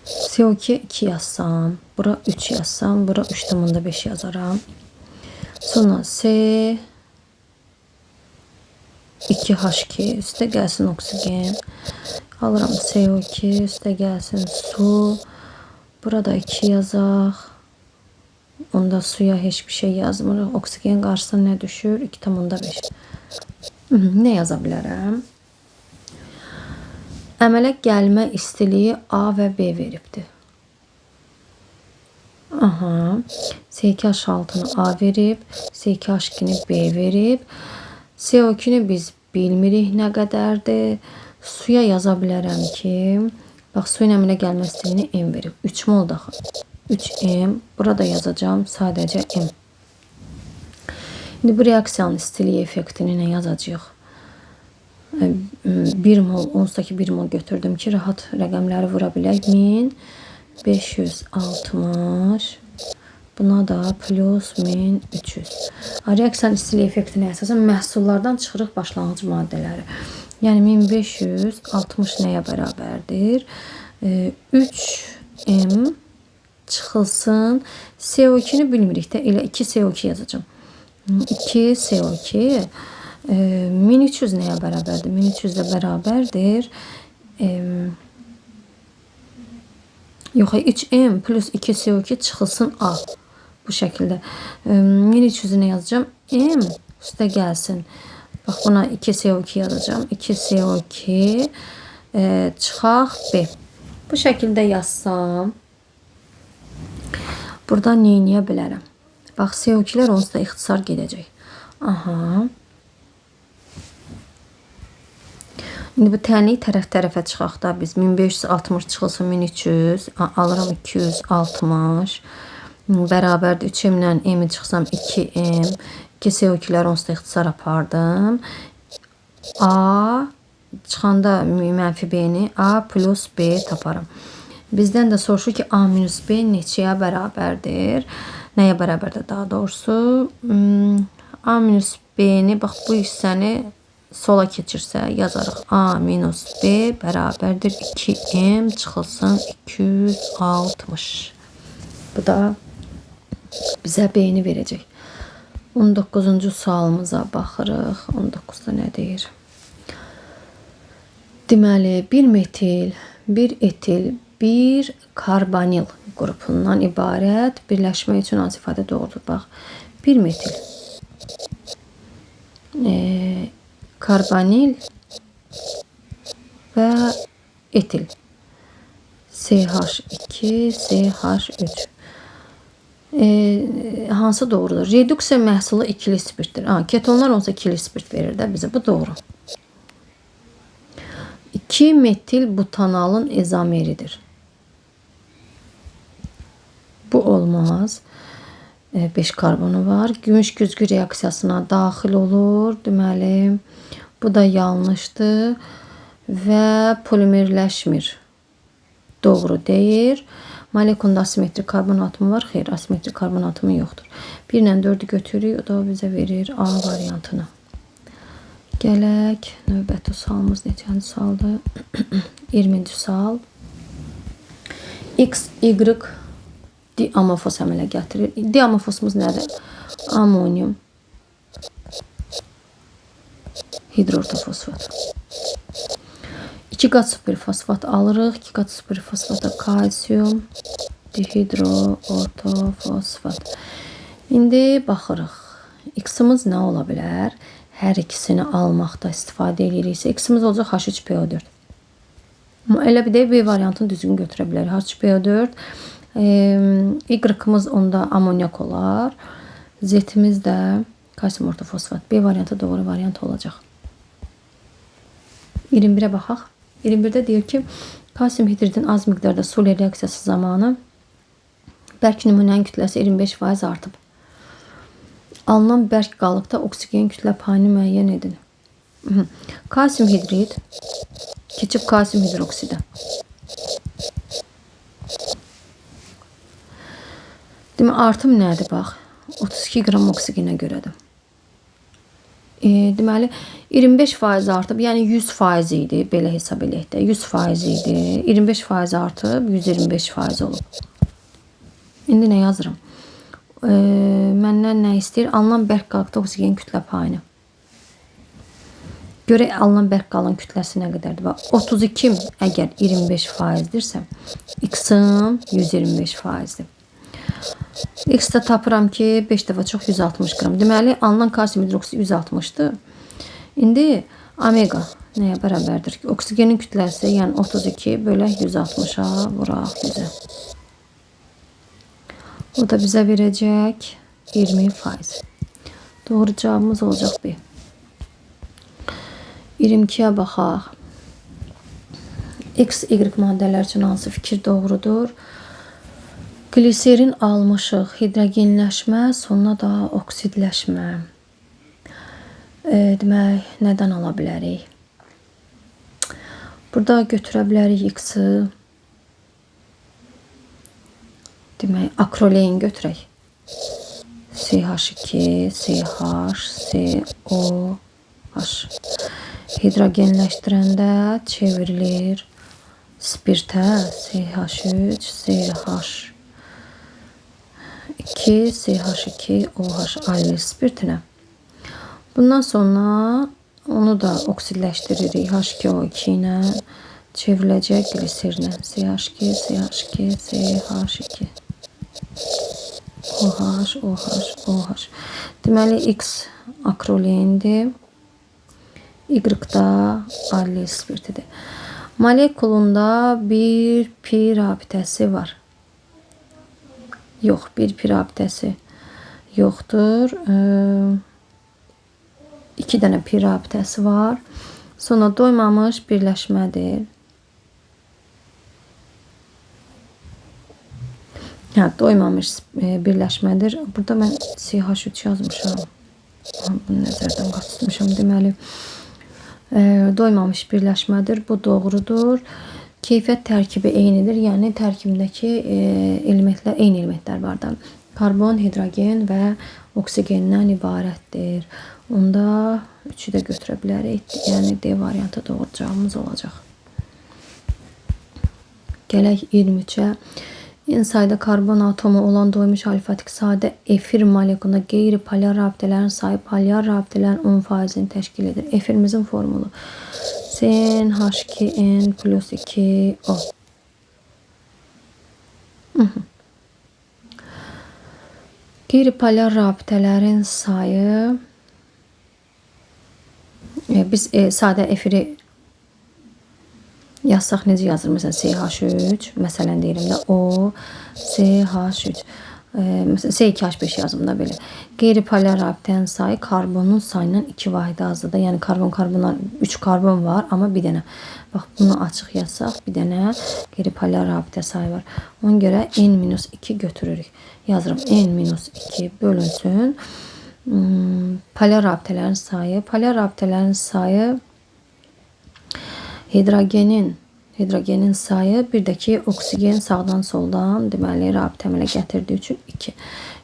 CO2 2 yazsam, bura 3 yazsam, bura 3,5 yazaram. Sonra C 2H2 üstə gəlsin oksigen. Alıram CO2 üstə gəlsin su. Burada 2 yazaq. Onda suya heç bir şey yazmırıq. Oksigen qarşısına nə düşür? 2,5. Nə yaza bilərəm? Əmələ gəlmə istiliyi A və B veribdir. Aha. C2H6-nı A verib, C2H2-ni B verib. CO2-ni biz bilmirik nə qədərdir. Suya yaza bilərəm ki, bax suyun əmələ gəlmə istiliyini M verib. 3 mol daxı. 3M. Burada yazacağam sadəcə M. İndi bu reaksiyanın istiliyi effektini nə yazacağıq? 1 mol, onsuz 1 mol götürdüm ki, rahat rəqəmləri vura bilək. 1560, buna da plus 1300. Reaksiyanın istilik effektinə əsasən məhsullardan çıxırıq başlanğıc maddələri. Yəni 1560 nəyə bərabərdir? 3M çıxılsın. CO2-ni bilmirik də, elə 2 CO2 yazacağım. 2 CO2 1300 nəyə bərabərdir? 1300 də bərabərdir. Yox, 3M plus 2 CO2 çıxılsın A. Bu şəkildə. 1300-ü nə yazacağım? M üstə gəlsin. Bax, buna 2 CO2 yazacağım. 2 CO2 çıxaq B. Bu şəkildə yazsam, burada nə eləyə bilərəm? Bax, CO2-lər onsuz da ixtisar gedəcək. Aha. İndi bu tənlik tərəf-tərəfə çıxaq da biz 1560 çıxılsın 1300, alıram 260 bərabərdir 3M ilə M-i çıxsam 2M, 2 CO2-lər onsuz da ixtisar apardım. A çıxanda mənfi B-ni A plus B taparam. Bizdən də soruşur ki, A minus B neçəyə bərabərdir? Nəyə bərabərdir daha doğrusu? A minus B-ni, bax bu hissəni sola keçirsə yazarıq. A minus B bərabərdir 2M çıxılsın 260. Bu da bizə B-ni verəcək. 19-cu sualımıza baxırıq. 19-da nə deyir? Deməli, 1 metil, 1 etil, 1 karbonil qrupundan ibarət birləşmə üçün hansı ifadə doğrudur? Bax, 1 metil, karbonil və etil. CH2, CH3. Hansı doğrudur? Reduksiya məhsulu ikili spirtdir. Ha, ketonlar olsa ikili spirt verir də bizə. Bu doğru. 2 metil butanalın izomeridir. Bu olmaz. 5 karbonu var. Gümüş güzgü reaksiyasına daxil olur. Deməli, bu da yanlışdır və polimerləşmir. Doğru deyir. Molekulunda asimetrik karbon atomu var. Xeyr, asimetrik karbon atomu yoxdur. 1 ilə 4-ü götürürük. O da bizə verir A variantını. Gələk. Növbəti sualımız neçənci sualdır? 20-ci sual. X, Y diamofos əmələ gətirir. Diamofosumuz nədir? Amonium hidroortofosfat. 2 qat superfosfat alırıq. 2 qat superfosfata kalsium Dihidroortofosfat. İndi baxırıq. X-imiz nə ola bilər? Hər ikisini almaqda istifadə ediriksə, X-imiz olacaq H3PO4. Amma elə bir də B variantını düzgün götürə bilərik. H3PO4, Y-imiz onda amonyak olar. Z-imiz də kalsium ortofosfat. B variantı doğru variant olacaq. 21-ə baxaq. 21-də deyir ki, kalsium hidridin az miqdarda su ilə reaksiyası zamanı bərk nümunənin kütləsi 25% artıb. Alınan bərk qalıqda oksigen kütlə payını müəyyən edin. Kalsium hidrid keçib kalsium hidroksidə. Demək, artım nədir? Bax, 32 qram oksigenə görədir. Deməli, 25% artıb, yəni 100% idi, belə hesab eləyək də, 100% idi, 25% artıb, 125% olub. İndi nə yazıram? Məndən nə istəyir? Alınan bərk qalıqda oksigen kütlə payını. Görək, alınan bərk qalın kütləsi nə qədərdir? Bax, 32 əgər 25%-dirsə, X-im 125%-dir. X-də tapıram ki, 5 dəfə çox 160 qram. Deməli, alınan kalsium hidroksid 160-dır. İndi omega nəyə bərabərdir ki? Oksigenin kütləsi, yəni 32 bölək 160-a vuraq 100-ə. O da bizə verəcək 20%. Doğru cavabımız olacaq B. 22-yə baxaq. X, Y maddələr üçün hansı fikir doğrudur? Gliserin almışıq, hidrogenləşmə, sonra da oksidləşmə. Demək, nədən ala bilərik? Burada götürə bilərik X-i. Demək, akrolein götürək. CH2, CH, COH. Hidrogenləşdirəndə çevrilir spirtə CH3, CH2, CH2, OH alil spirtinə. Bundan sonra onu da oksidləşdiririk H2O2 ilə çevriləcək qliserinə. CH2, CH2, CH2. OH, OH, OH. Deməli, X akroleindir. Y da alil spirtidir. Molekulunda bir pi rabitəsi var. Yox, bir pi rabitəsi yoxdur. 2 dənə pi rabitəsi var. Sonra doymamış birləşmədir. Hə, doymamış birləşmədir. Burada mən CH3 yazmışam. Bunu nəzərdən qaçırmışam. Deməli, doymamış birləşmədir. Bu doğrudur. Keyfiyyət tərkibi eynidir. Yəni tərkibindəki elementlər, eyni elementlər var da. Karbon, hidrogen və oksigendən ibarətdir. Onda 3-ü də götürə bilərik. Yəni D variantı doğru cavabımız olacaq. Gələk 23-ə. Eyni sayda karbon atomu olan doymuş alifatik sadə efir molekulunda qeyri-polyar rabitələrin sayı polyar rabitələrin 10%-ni təşkil edir. Efirimizin formulu CnH2n plus 2O. Qeyri-polyar rabitələrin sayı biz sadə efiri yazsaq necə yazır? Məsələn, CH3, məsələn deyirəm də O, CH3. Məsələn, C2H5 yazım da belə. Qeyri-polyar rabitənin sayı karbonun sayından 2 vahid azdır da. Yəni karbon-karbonlar 3 karbon var, amma bir dənə. Bax, bunu açıq yazsaq, bir dənə qeyri-polyar rabitə sayı var. Ona görə N-2 götürürük. Yazıram, N-2 bölünsün. Polyar rabitələrin sayı. Polyar rabitələrin sayı hidrogenin sayı, bir də ki, oksigen sağdan soldan, deməli, rabitə əmələ gətirdiyi üçün 2.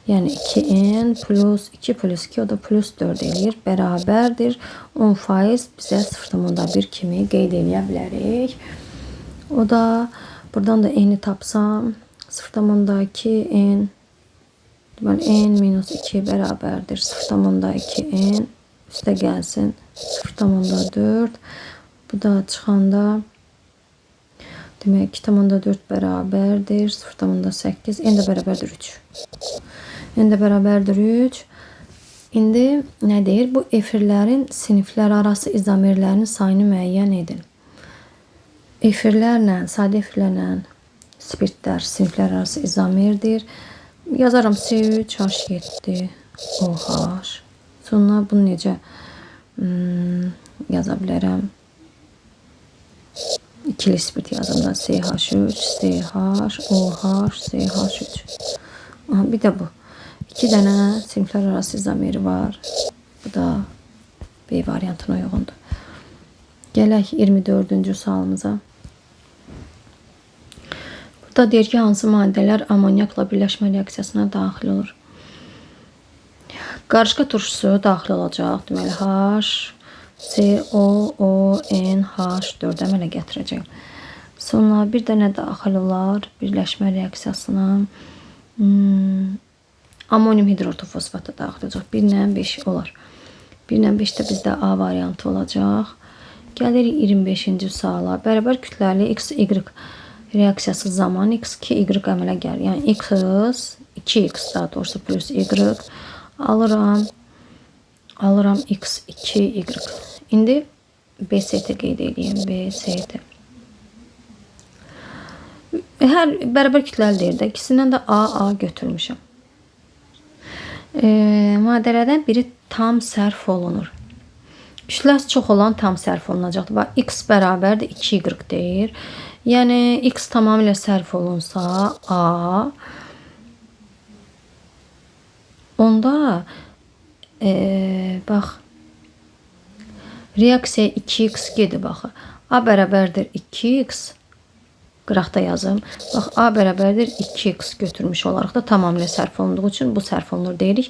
Yəni 2N plus 2 plus 2, o da plus 4 eləyir. Bərabərdir. 10% bizə 0,1 kimi qeyd eləyə bilərik. O da, buradan da N-i tapsam, 0,2 N, deməli, N minus 2 bərabərdir. 0,2 N üstə gəlsin 0,4. Bu da çıxanda, Demək 2,4 bərabərdir 0,8. N də bərabərdir 3. N də bərabərdir 3. İndi nə deyir? Bu efirlərin siniflər arası izomerlərinin sayını müəyyən edin. Efirlərlə, sadə efirlərlə spirtlər siniflər arası izomerdir. Yazaram C3, H7, OH. Sonra bunu necə yaza bilərəm? İkili spirt yazım da CH3, CH, OH, CH3. Aha, bir də bu. 2 dənə siniflər arası izomeri var. Bu da B variantına uyğundur. Gələk 24-cü sualımıza. Burada deyir ki, hansı maddələr amonyakla birləşmə reaksiyasına daxil olur? Qarışqa turşusu daxil olacaq. Deməli, H, C, O, O, N, H 4 əmələ gətirəcək. Sonra bir dənə daxil olar birləşmə reaksiyasına. Amonyum hidrortofosfat da daxil olacaq. 1 ilə 5 olar. 1 ilə 5 də bizdə A variantı olacaq. Gəlirik 25-ci suala. Bərabər kütləli X, Y reaksiyası zamanı X2, Y əmələ gəlir. Yəni X, 2X daha doğrusu plus Y alıram. Alıram X2, Y. İndi BCT qeyd edeyim. BCT. Hər bərabər kütləli deyir də. İkisindən də A, A götürmüşəm. Maddələrdən biri tam sərf olunur. Kütləsi çox olan tam sərf olunacaqdır. Bax, X bərabərdir 2Y deyir. Yəni, X tamamilə sərf olunsa, A, onda, bax, reaksiya 2X gedib axı. A bərabərdir 2X, qıraqda yazım. Bax, A bərabərdir 2X götürmüş olaraq da tamamilə sərf olunduğu üçün bu sərf olunur deyirik.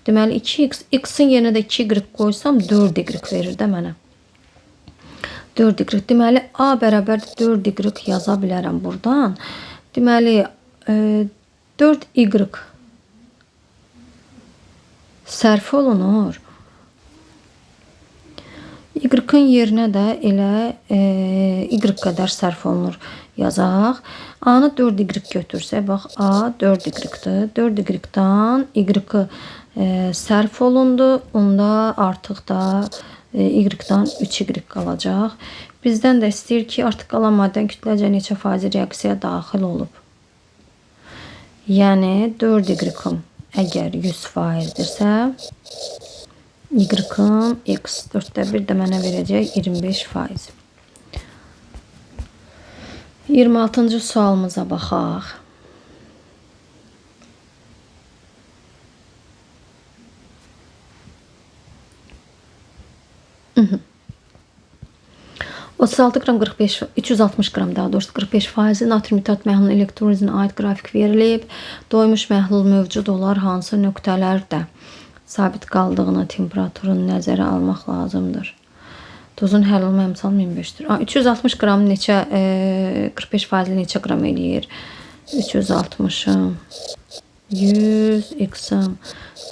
Deməli, 2X, X-in yerinə də 2Y qoysam 4Y verir də mənə. 4Y. Deməli, A bərabərdir 4Y yaza bilərəm buradan. Deməli, 4Y sərf olunur. Y-ın yerinə də elə Y qədər sərf olunur yazaq. A-nı 4Y götürsək, bax, A 4Y-dir. 4Y-dan Y-ı sərf olundu. Onda artıq da Y-dan 3Y qalacaq. Bizdən də istəyir ki, artıq qalan maddənin kütləcə neçə faizi reaksiyaya daxil olub. Yəni 4Y-ım əgər 100%dirsə, Y-ım X 4-də 1 də mənə verəcək 25%. 26-cı sualımıza baxaq. Hı 36 qram 45, 360 qram daha doğrusu 45% natrium nitrat məhlulunun elektrolizinə aid qrafik verilib. Doymuş məhlul mövcud olar hansı nöqtələrdə sabit qaldığına temperaturunu nəzərə almaq lazımdır. Duzun həll olma əmsalı 1500-dür. 360 qram neçə, 45% neçə qram eləyir? 360-ım 100, x-ım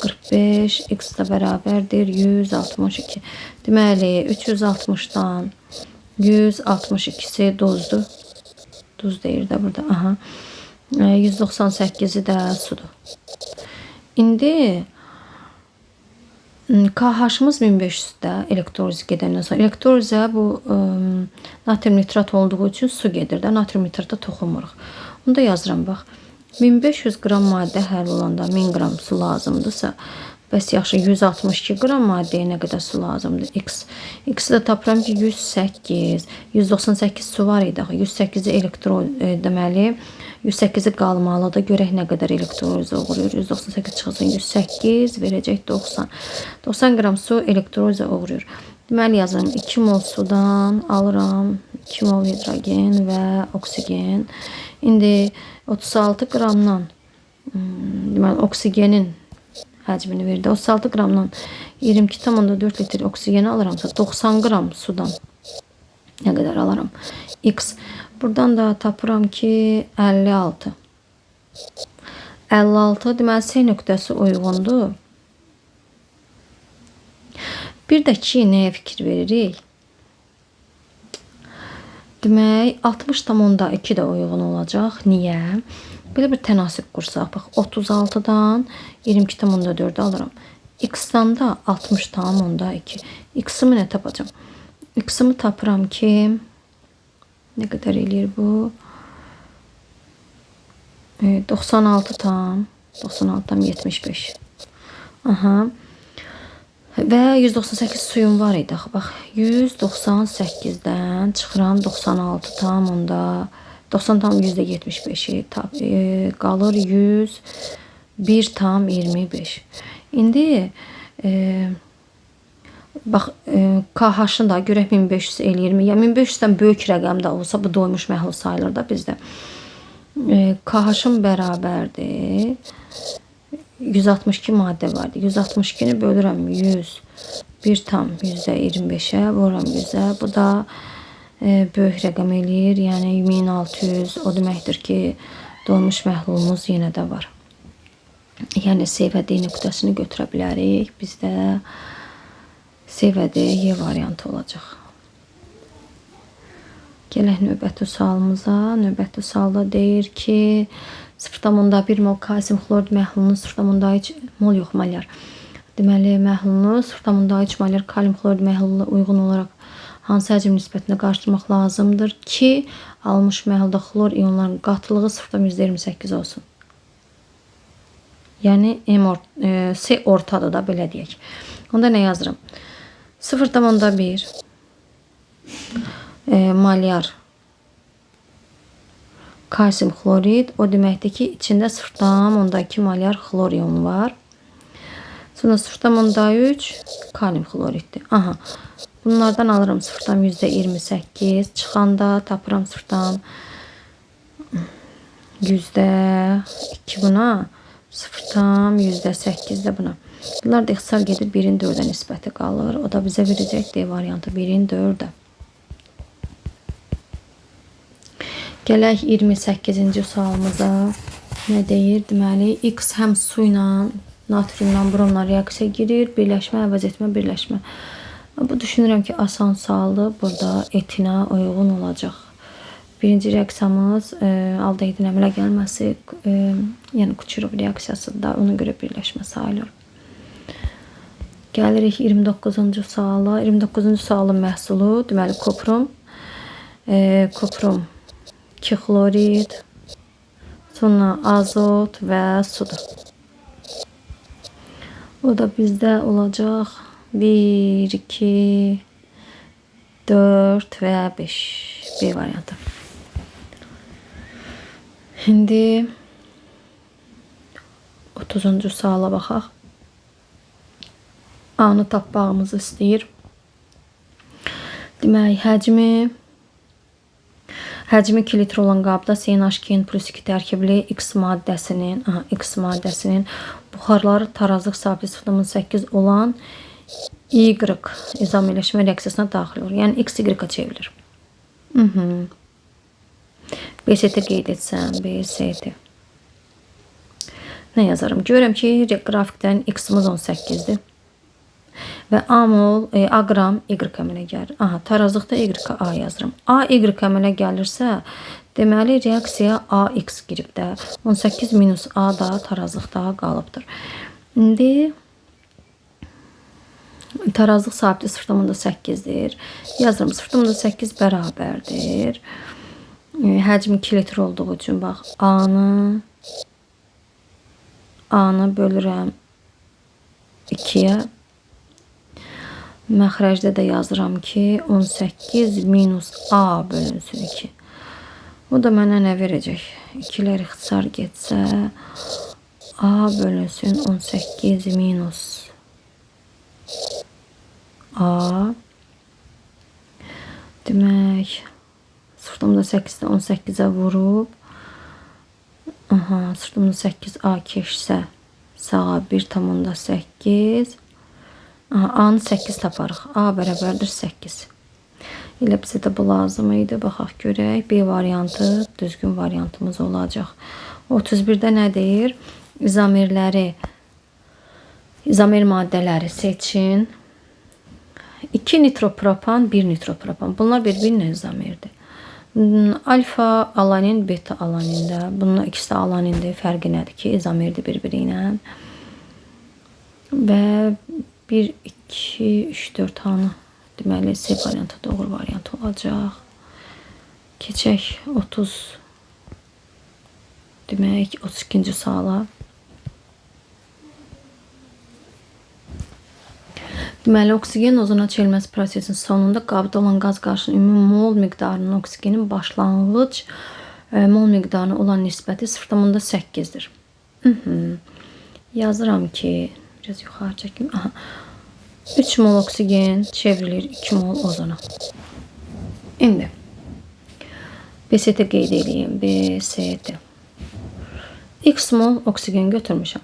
45, x də bərabərdir 162. Deməli, 360-dan 162-si duzdur. Duz deyir də burada. Aha. 198-i də sudur. İndi KH-ımız 1500-də elektroliz gedəndən sonra. Elektrolizə bu natrium nitrat olduğu üçün su gedir də. Natrium nitrata toxunmuruq. Onu da yazıram bax. 1500 qram maddə həll olanda 1000 qram su lazımdırsa, bəs yaxşı 162 qram maddəyə nə qədər su lazımdır? X. X-i də tapıram ki 108, 198 su var idi axı. 108-i deməli 108-i qalmalıdır. Görək nə qədər elektrolizə uğrayır. 198 çıxılsın 108 verəcək 90. 90 qram su elektrolizə uğrayır. Deməli yazıram 2 mol sudan alıram 2 mol hidrogen və oksigen. İndi 36 qramdan deməli oksigenin həcmini verdi. 36 qramdan 22,4 litr oksigeni alıramsa 90 qram sudan nə qədər alaram? X. Buradan da tapıram ki 56. 56 deməli C nöqtəsi uyğundur. Bir də ki nəyə fikir veririk? Demək, 60,2 də uyğun olacaq. Niyə? Belə bir tənasüb qursaq, bax, 36-dan 22,4 alıram. X-dan da 60,2. X-imi nə tapacam? X-imi tapıram ki, nə qədər eləyir bu? 96,75. Aha. Və 198 suyum var idi. Bax, 198-dən çıxıram 96,90,75-i qalır 101,25. İndi bax, KH-ın da görək 1500 eləyirmi? Yəni 1500-dən böyük rəqəm də olsa bu doymuş məhlul sayılır da bizdə. KH-ın bərabərdir. 162 maddə vardı. 162-ni bölürəm 101,25-ə, vururam 100-ə. Bu da böyük rəqəm eləyir. Yəni 1600, o deməkdir ki, doymuş məhlulumuz yenə də var. Yəni C və D nöqtəsini götürə bilərik. Bizdə C və D Y variantı olacaq. Gələk növbəti sualımıza. Növbəti sualda deyir ki, 0,1 mol kalsium xlorid məhlulunu 0,3 mol yox, molyar. Deməli, məhlulunu 0,3 molyar kalium xlorid məhluluna uyğun olaraq hansı həcm nisbətində qarışdırmaq lazımdır ki, alınmış məhlulda xlor ionlarının qatılığı 0,28 olsun. Yəni, C ortadır da, belə deyək. Onda nə yazıram? 0,1 molyar kalsium xlorid, o deməkdir ki, içində 0,2 molyar xlor ionu var. Sonra 0,3 kalium xloriddir. Aha. Bunlardan alıram 0,28. Çıxanda tapıram 0,2 buna, 0,8 də buna. Bunlar da ixtisar gedir 1-in 4-ə nisbəti qalır. O da bizə verəcək D variantı 1-in 4-ə. Gələk 28-ci sualımıza. Nə deyir? Deməli, X həm su ilə, natriumla, bromla reaksiya girir. Birləşmə, əvəz etmə, birləşmə. Bu düşünürəm ki, asan sualdır. Burada etina uyğun olacaq. Birinci reaksiyamız aldehidin əmələ gəlməsi, yəni Kuçerov reaksiyasıdır da, ona görə birləşmə sayılır. Gəlirik 29-cu suala. 29-cu sualın məhsulu, deməli, kuprum. Kuprum 2 xlorid, sonra azot və sudur. O da bizdə olacaq 1, 2, 4 və 5. B variantı. İndi 30-cu suala baxaq. A-nı tapmağımızı istəyir. Demək, həcmi 2 litr olan qabda CNH2N plus 2 tərkibli X maddəsinin, aha, X maddəsinin buxarları tarazlıq sabiti 0,8 olan Y izomerləşmə reaksiyasına daxil olur. Yəni X Y-a çevrilir. BST qeyd etsəm, BST. Nə yazarım? Görürəm ki, qrafikdən X-imiz 18-dir. Və A mol, A qram Y əmələ gəlir. Aha, tarazlıqda Y A yazıram. A Y əmələ gəlirsə, deməli reaksiya AX girib də. 18 minus A da tarazlıqda qalıbdır. İndi tarazlıq sabiti 0,8-dir. Yazıram 0,8 bərabərdir. Həcmi 2 litr olduğu üçün bax A-nı bölürəm 2-yə. Məxrəcdə də yazıram ki, 18 minus A bölünsün 2. Bu da mənə nə verəcək? 2-lər ixtisar getsə, A bölünsün 18 minus A. Demək, 0,8-də 18-ə vurub, aha, 0,8 A keçsə, sağa 1,8. Aha, A-nı 8 taparıq. A bərabərdir 8. Elə bizə də bu lazım idi. Baxaq görək. B variantı düzgün variantımız olacaq. 31-də nə deyir? İzomerləri, izomer maddələri seçin. 2 nitropropan, 1 nitropropan. Bunlar bir-birinə izomerdir. Alfa alanin, beta alanində. Bunun ikisi də alanindir. Fərqi nədir ki, izomerdir bir-biri ilə. Və 1, 2, 3, 4 hanı. Deməli, C variantı doğru variant olacaq. Keçək 30. Demək, 32-ci suala. Deməli, oksigen ozona çevrilməsi prosesinin sonunda qabda olan qaz qarşısının ümumi mol miqdarının oksigenin başlanğıc mol miqdarına olan nisbəti 0,8-dir. Yazıram ki, biraz yuxarı çəkim. Aha. 3 mol oksigen çevrilir 2 mol ozona. İndi BST qeyd eləyim. BST. X mol oksigen götürmüşəm.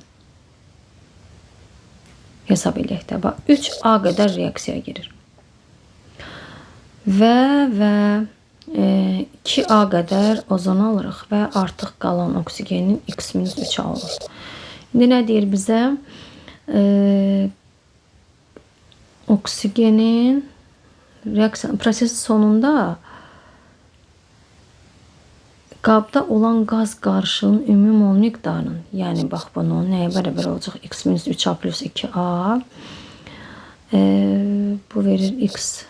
Hesab eləyək də. Bax, 3A qədər reaksiyaya girir. Və 2A qədər ozon alırıq və artıq qalan oksigenin X minus 3A olur. İndi nə deyir bizə? Oksigenin reaksiya prosesin sonunda qabda olan qaz qarışığının ümumi mol miqdarının, yəni bax bunun nəyə bərabər olacaq? X minus 3A plus 2A. Bu verir X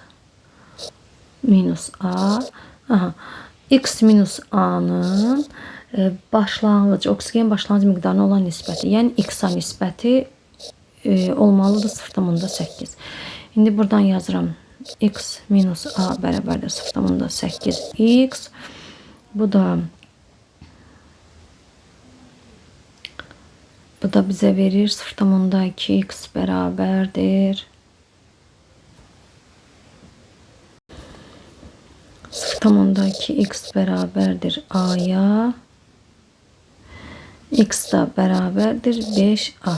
minus A. Aha. X minus A-nın başlanğıc, oksigen başlanğıc miqdarına olan nisbəti, yəni X-a nisbəti olmalıdır 0,8. İndi buradan yazıram. X minus A bərabərdir 0,8 X. Bu da bizə verir 0,2 x bərabərdir 0,2 x bərabərdir A-ya. X da bərabərdir 5A.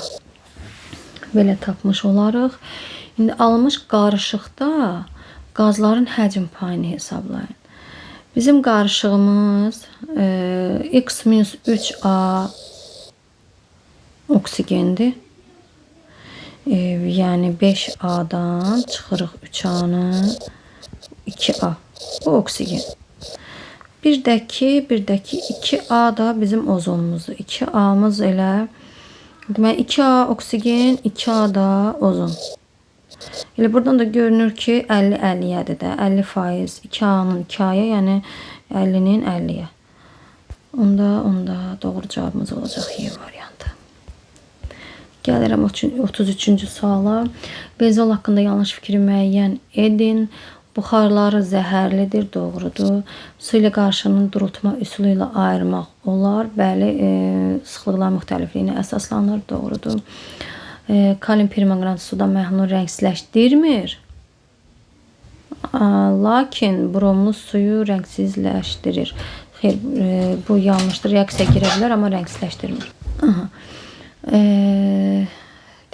Belə tapmış olarıq. İndi alınmış qarışıqda qazların həcm payını hesablayın. Bizim qarışığımız X minus 3A oksigendir. Yəni 5A-dan çıxırıq 3A-nı 2A. Bu oksigen. Bir də ki 2A da bizim ozonumuzdur. 2A-mız elə demək 2A oksigen, 2A da ozon. Elə buradan da görünür ki 50-50-yədir də. 50% 2A-nın 2A-ya, yəni 50-nin 50-yə. Onda doğru cavabımız olacaq Y variantı. Gəlirəm 33-cü suala. Benzol haqqında yanlış fikri müəyyən edin. Buxarları zəhərlidir, doğrudur. Su ilə qarışığının durultma üsulu ilə ayırmaq olar. Bəli, sıxlıqlar müxtəlifliyinə əsaslanır, doğrudur. Kalium permanganat suda məhlulu rəngsizləşdirmir. Lakin bromlu suyu rəngsizləşdirir. Xeyr, bu yanlışdır. Reaksiya girə bilər, amma rəngsizləşdirmir. Aha.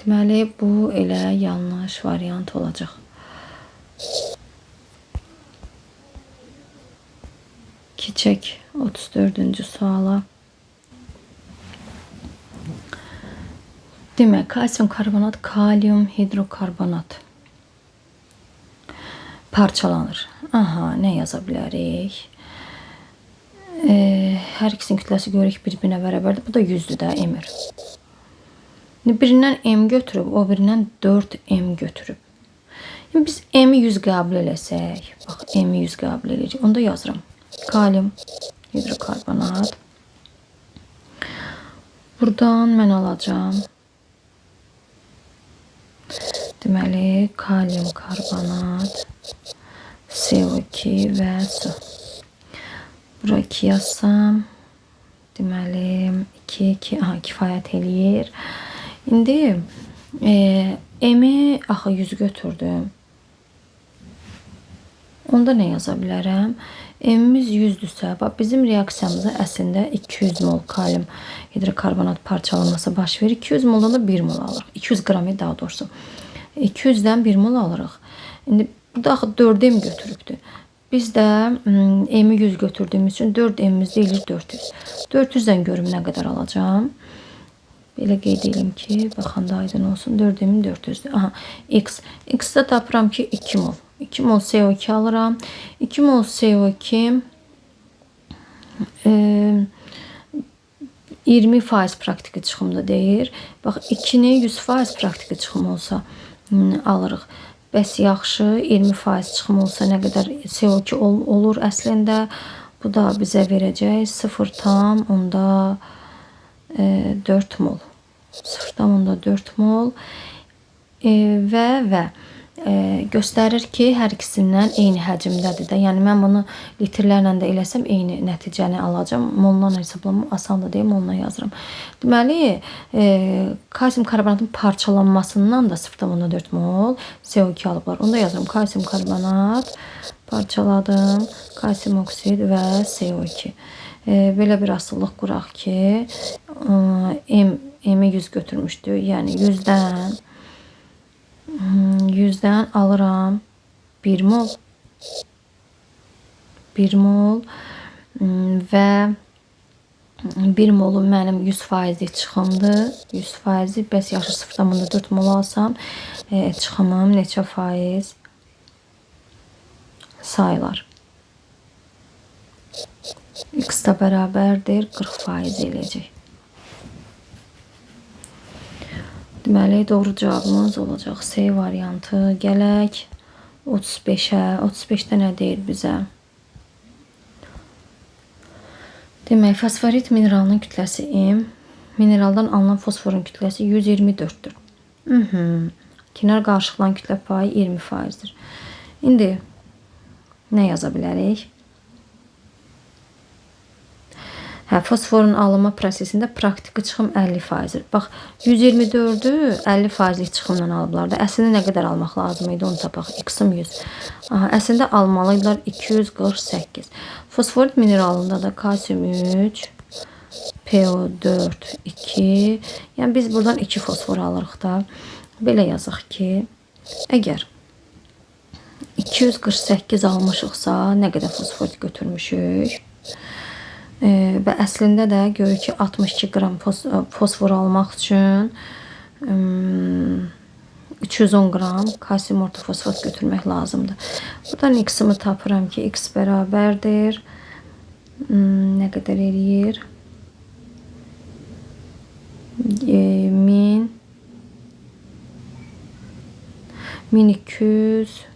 Deməli, bu elə yanlış variant olacaq. Keçək 34-cü suala. Demək, kalsium karbonat, kalium hidrokarbonat parçalanır. Aha, nə yaza bilərik? Hər ikisinin kütləsi görürük bir-birinə bərabərdir. Bu da 100-dür də, M-ir. Birindən M götürüb, o birindən 4M götürüb. İndi biz M-i 100 qəbul eləsək, bax, M-i 100 qəbul eləyəcək. Onda yazıram. Kalium hidrokarbonat. Buradan mən alacağam. Deməli, kalium karbonat, CO2 və su. Bura 2 yazsam, deməli, 2, 2, aha, kifayət eləyir. İndi M-i axı 100 götürdüm. Onda nə yaza bilərəm? M-imiz 100-dürsə, bax, bizim reaksiyamıza əslində 200 mol kalium hidrokarbonat parçalanması baş verir. 200 moldan da 1 mol alırıq. 200 qram daha doğrusu. 200-dən 1 mol alırıq. İndi burada axı 4M götürübdür. Biz də M-i 100 götürdüyümüz üçün 4M-imiz deyilir 400. 400-dən görüm nə qədər alacağam. Belə qeyd edeyim ki, baxanda aydın olsun. 4M-im 400-dür. Aha, X. X-də tapıram ki, 2 mol. 2 mol CO2 alıram. 2 mol CO2 20% praktiki çıxımda deyir. Bax, 2-ni 100% praktiki çıxım olsa alırıq. Bəs yaxşı, 20% çıxım olsa nə qədər CO2 olur əslində? Bu da bizə verəcək 0,4 mol. 0,4 mol və göstərir ki, hər ikisindən eyni həcmdədir də. Yəni, mən bunu litrlərlə də eləsəm, eyni nəticəni alacam. Molla hesablamam asandır deyə molla yazıram. Deməli, kalsium karbonatın parçalanmasından da 0,4 mol CO2 alıblar. Onu da yazıram. Kalsium karbonat parçaladım, kalsium oksid və CO2. Belə bir asılılıq quraq ki, M-i 100 götürmüşdü. Yəni, 100-dən alıram 1 mol. 1 mol və 1 molum mənim 100%lik çıxımdır. 100%, bəs yaxşı 0,4 mol alsam, çıxımım neçə faiz sayılar? X da bərabərdir, 40% eləyəcək. Deməli, doğru cavabımız olacaq C variantı. Gələk 35-ə. 35-də nə deyir bizə? Demək, fosforit mineralının kütləsi M, mineraldan alınan fosforun kütləsi 124-dür. Kenar qarışıqların kütlə payı 20%-dir. İndi nə yaza bilərik? Hə, fosforun alınma prosesində praktiki çıxım 50%-dir. Bax, 124-ü 50%lik çıxımla alıblar da. Əslində nə qədər almaq lazım idi, onu tapaq. X-im 100. Aha, əslində almalıydılar 248. Fosforit mineralında da kalsium 3, PO4 2. Yəni, biz buradan 2 fosfor alırıq da. Belə yazaq ki, əgər 248 almışıqsa, nə qədər fosforit götürmüşük? Və əslində də görür ki, 62 qram fosfor almaq üçün 310 qram kalsium ortofosfat götürmək lazımdır. Buradan x-imi tapıram ki, x bərabərdir. Nə qədər eləyir? 1240.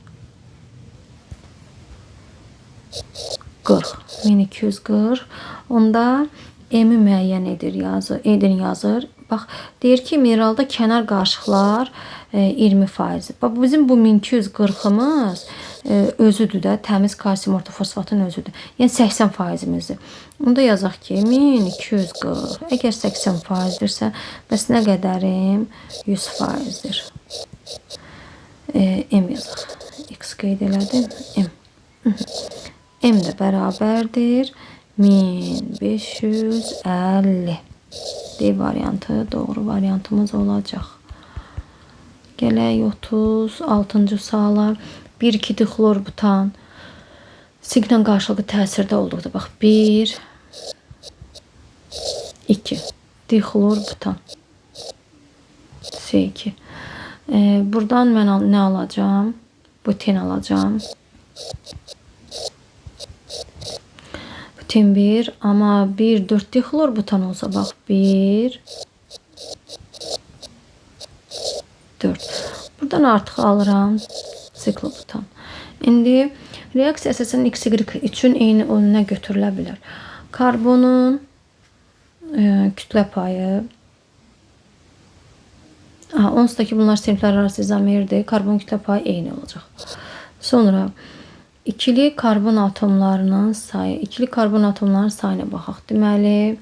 1240. Onda M-i müəyyən edir, yazır. Bax, deyir ki, mineralda kənar qarışıqlar 20%. Bax, bizim bu 1240-ımız özüdür də, təmiz kalsium ortofosfatın özüdür. Yəni, 80%-imizdir. Onda yazaq ki, 1240. Əgər 80%-dirsə, bəs nə qədərim 100%-dir. M yazaq. X qeyd elədim. M. M də bərabərdir 1550. D variantı doğru variantımız olacaq. Gələk 36-cı suala. 1,2 dixlorbutan sinklə qarşılıqlı təsirdə olduqda, bax, 1, 2 dixlorbutan C2. Buradan mən nə alacağam? Buten alacağam. Buten 1, amma 1, 4 dixlorbutan olsa, bax, 1, 4. Buradan artıq alıram siklobutan. İndi reaksiya əsasən XY üçün eyni önünə götürülə bilər. Karbonun kütlə payı. Aha, onsuz da ki, bunlar siniflər arası izomerdir. Karbon kütlə payı eyni olacaq. Sonra ikili karbon atomlarının sayı. İkili karbon atomlarının sayına baxaq. Deməli,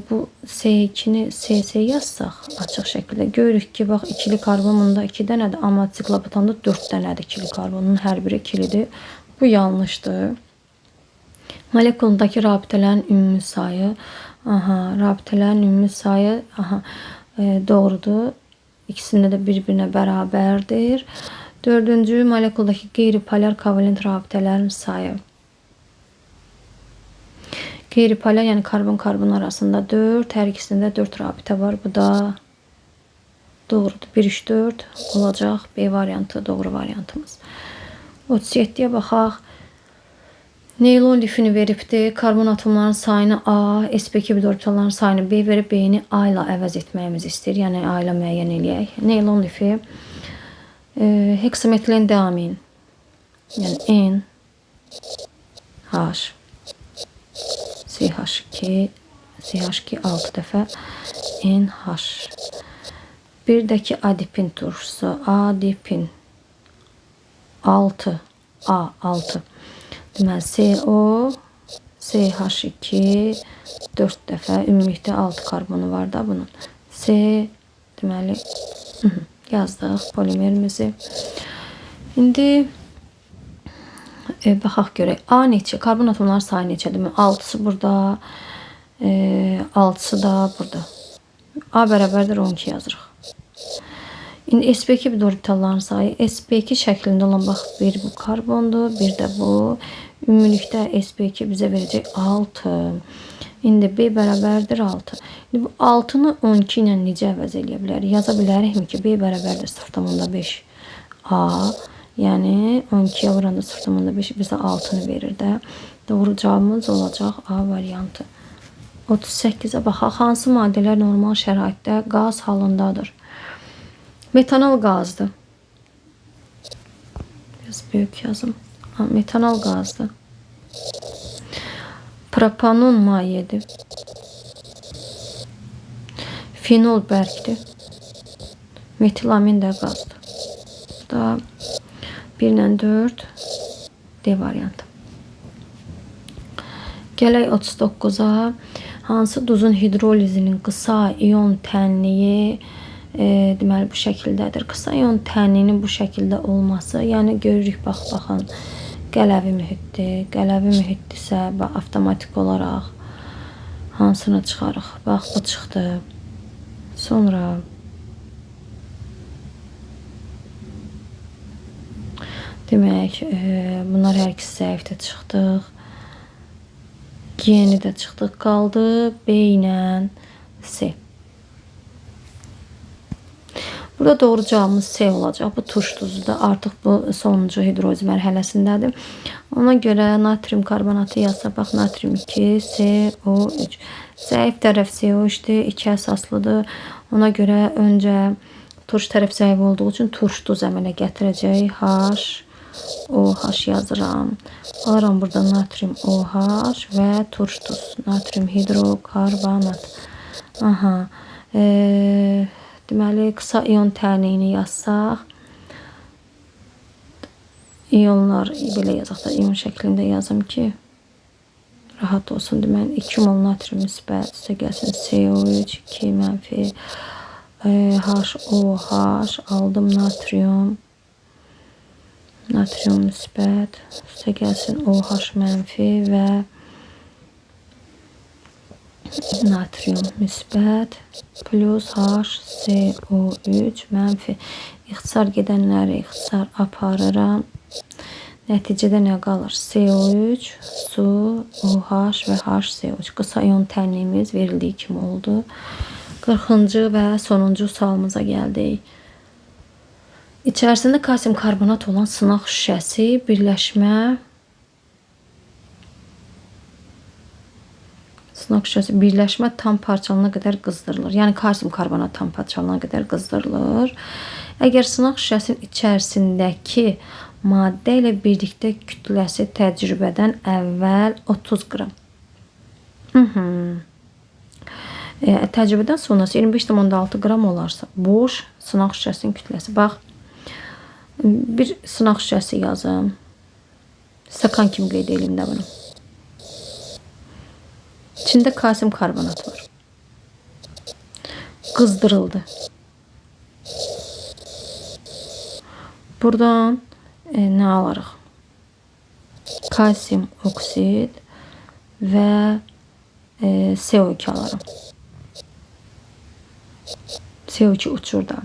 bu C2-ni CC yazsaq açıq şəkildə görürük ki, bax, ikili karbon bunda 2 dənədir, amma siklobutanda 4 dənədir ikili karbonun hər biri ikilidir. Bu yanlışdır. Molekulundakı rabitələrin ümumi sayı. Aha, rabitələrin ümumi sayı, aha, doğrudur. İkisində də bir-birinə bərabərdir. Dördüncü, molekuldakı qeyri-polar kovalent rabitələrin sayı. Qeyri-polar, yəni karbon-karbon arasında 4, hər ikisində 4 rabitə var. Bu da doğrudur. 1, 3, 4 olacaq. B variantı doğru variantımız. 37-yə baxaq. Neylon lifini veribdir. Karbon atomlarının sayını A, sp2 orbitalların sayını B verib B-ni A ilə əvəz etməyimizi istəyir. Yəni A ilə müəyyən eləyək. Neylon lifi, heksametilen diamin, yəni N, H, CH2, CH2 6 dəfə, N, H. Bir də ki, adipin turşusu, adipin 6, A, 6. Deməli, CO, CH2, 4 dəfə, ümumilikdə 6 karbonu var da bunun. C, deməli, yazdıq polimerimizi. İndi baxaq görək. A neçə? Karbon atomların sayı neçədir? 6-sı burada, 6-sı da burada. A bərabərdir 12 yazırıq. İndi sp2 orbitalların sayı sp2 şəklində olan, bax, bir bu karbondur, bir də bu. Ümumilikdə sp2 bizə verəcək 6. İndi B bərabərdir 6. İndi bu 6-nı 12 ilə necə əvəz eləyə bilərik? Yaza bilərikmi ki, B bərabərdir 0,5 A. Yəni 12-yə vuranda 0,5 bizə 6-nı verir də. Doğru cavabımız olacaq A variantı. 38-ə baxaq. Hansı maddələr normal şəraitdə qaz halındadır? Metanol qazdır. Biraz böyük yazım. Metanol qazdır. Propanon mayedir. Fenol bərkdir. Metilamin də qazdır. Bu da 1 ilə 4 D variantı. Gələk 39-a. Hansı duzun hidrolizinin qısa ion tənliyi deməli bu şəkildədir. Qısa ion tənliyinin bu şəkildə olması, yəni görürük, bax, baxın, qələvi mühitdir. Qələvi mühitdirsə, bax, avtomatik olaraq hansını çıxarıq? Bax, bu çıxdı. Sonra demək, bunlar hər ikisi zəifdə çıxdıq. G-ni də çıxdıq. Qaldı B ilə C. Burada doğru cavabımız C olacaq. Bu turş duzudur. Artıq bu sonuncu hidroliz mərhələsindədir. Ona görə natrium karbonatı yazsaq, bax, natrium 2, CO3. Zəif tərəf CO3-dür, 2 əsaslıdır. Ona görə öncə turş tərəf zəif olduğu üçün turş duz əmələ gətirəcək. H, OH yazıram. Alıram burada natrium OH və turş duz. Natrium hidrokarbonat. Aha. Deməli, qısa ion tənliyini yazsaq, ionlar belə yazaq da, ion şəklində yazım ki, rahat olsun. Deməli, 2 mol natrium müsbət, üstə gəlsin CO3, 2 mənfi, HOH, aldım natrium, natrium müsbət, üstə gəlsin OH mənfi və natrium müsbət plus HCO3 mənfi. İxtisar gedənləri ixtisar aparıram. Nəticədə nə qalır? CO3, su, OH və HCO3. Qısa ion tənliyimiz verildiyi kimi oldu. 40-cı və sonuncu sualımıza gəldik. İçərisində kalsium karbonat olan sınaq şüşəsi birləşmə Sınaq şüşəsi birləşmə tam parçalanana qədər qızdırılır. Yəni kalsium karbonat tam parçalanana qədər qızdırılır. Əgər sınaq şüşəsinin içərisindəki maddə ilə birlikdə kütləsi təcrübədən əvvəl 30 qram. Təcrübədən sonrası 25,6 qram olarsa, boş sınaq şüşəsinin kütləsi. Bax, bir sınaq şüşəsi yazım. Stakan kimi qeyd edeyim də bunu. İçində kalsium karbonat var. Qızdırıldı. Buradan nə alırıq? Kalsium oksid və CO2 alarım. CO2 uçur da.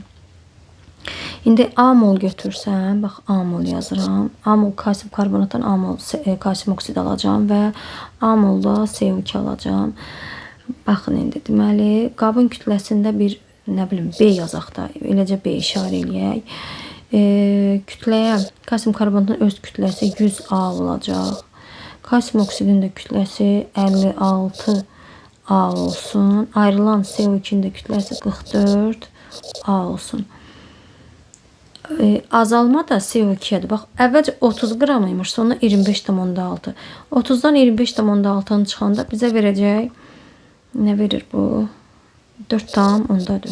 İndi A mol götürsəm, bax A mol yazıram. A mol kalsium karbonatdan A mol kalsium oksid alacağam və A molda CO2 alacağam. Baxın indi, deməli, qabın kütləsində bir, nə bilim, B yazaq da, eləcə B işarə eləyək. Kütləyə, kalsium karbonatın öz kütləsi 100 A olacaq. Kalsium oksidin də kütləsi 56 A olsun. Ayrılan CO2-nin də kütləsi 44 A olsun. Azalma da CO2-dir. Bax, əvvəlcə 30 qram imiş, sonra 25,6. 30-dan 25,6-nı çıxanda bizə verəcək, nə verir bu? 4,4.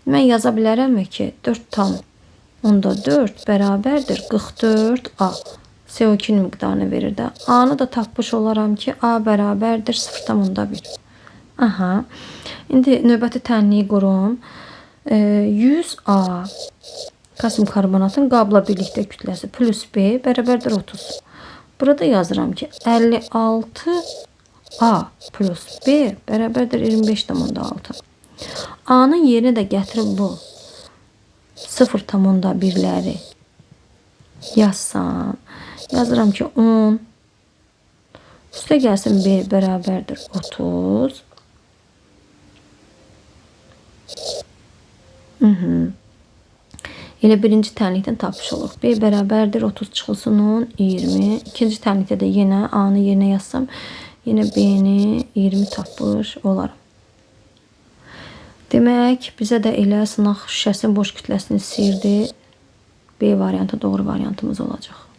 Mən yaza bilərəmmi ki, 4,4 bərabərdir 44 A. CO2-nin miqdarını verir də. A-nı da tapmış olaram ki, A bərabərdir 0,1. Aha. İndi növbəti tənliyi qurum. 100 A kalsium karbonatın qabla birlikdə kütləsi plus B bərabərdir 30. Burada yazıram ki, 56 A plus B bərabərdir 25,6. A-nın yerinə də gətirib bu 0,1-ləri yazsam. Yazıram ki, 10 üstə gəlsin B bərabərdir 30. Elə birinci tənlikdən tapmış oluruq. B bərabərdir 30 çıxılsın 10, 20. İkinci tənlikdə də yenə A-nı yerinə yazsam, yenə B-ni 20 tapmış olaram. Demək, bizə də elə sınaq şüşəsinin boş kütləsini istəyirdi. B variantı doğru variantımız olacaq.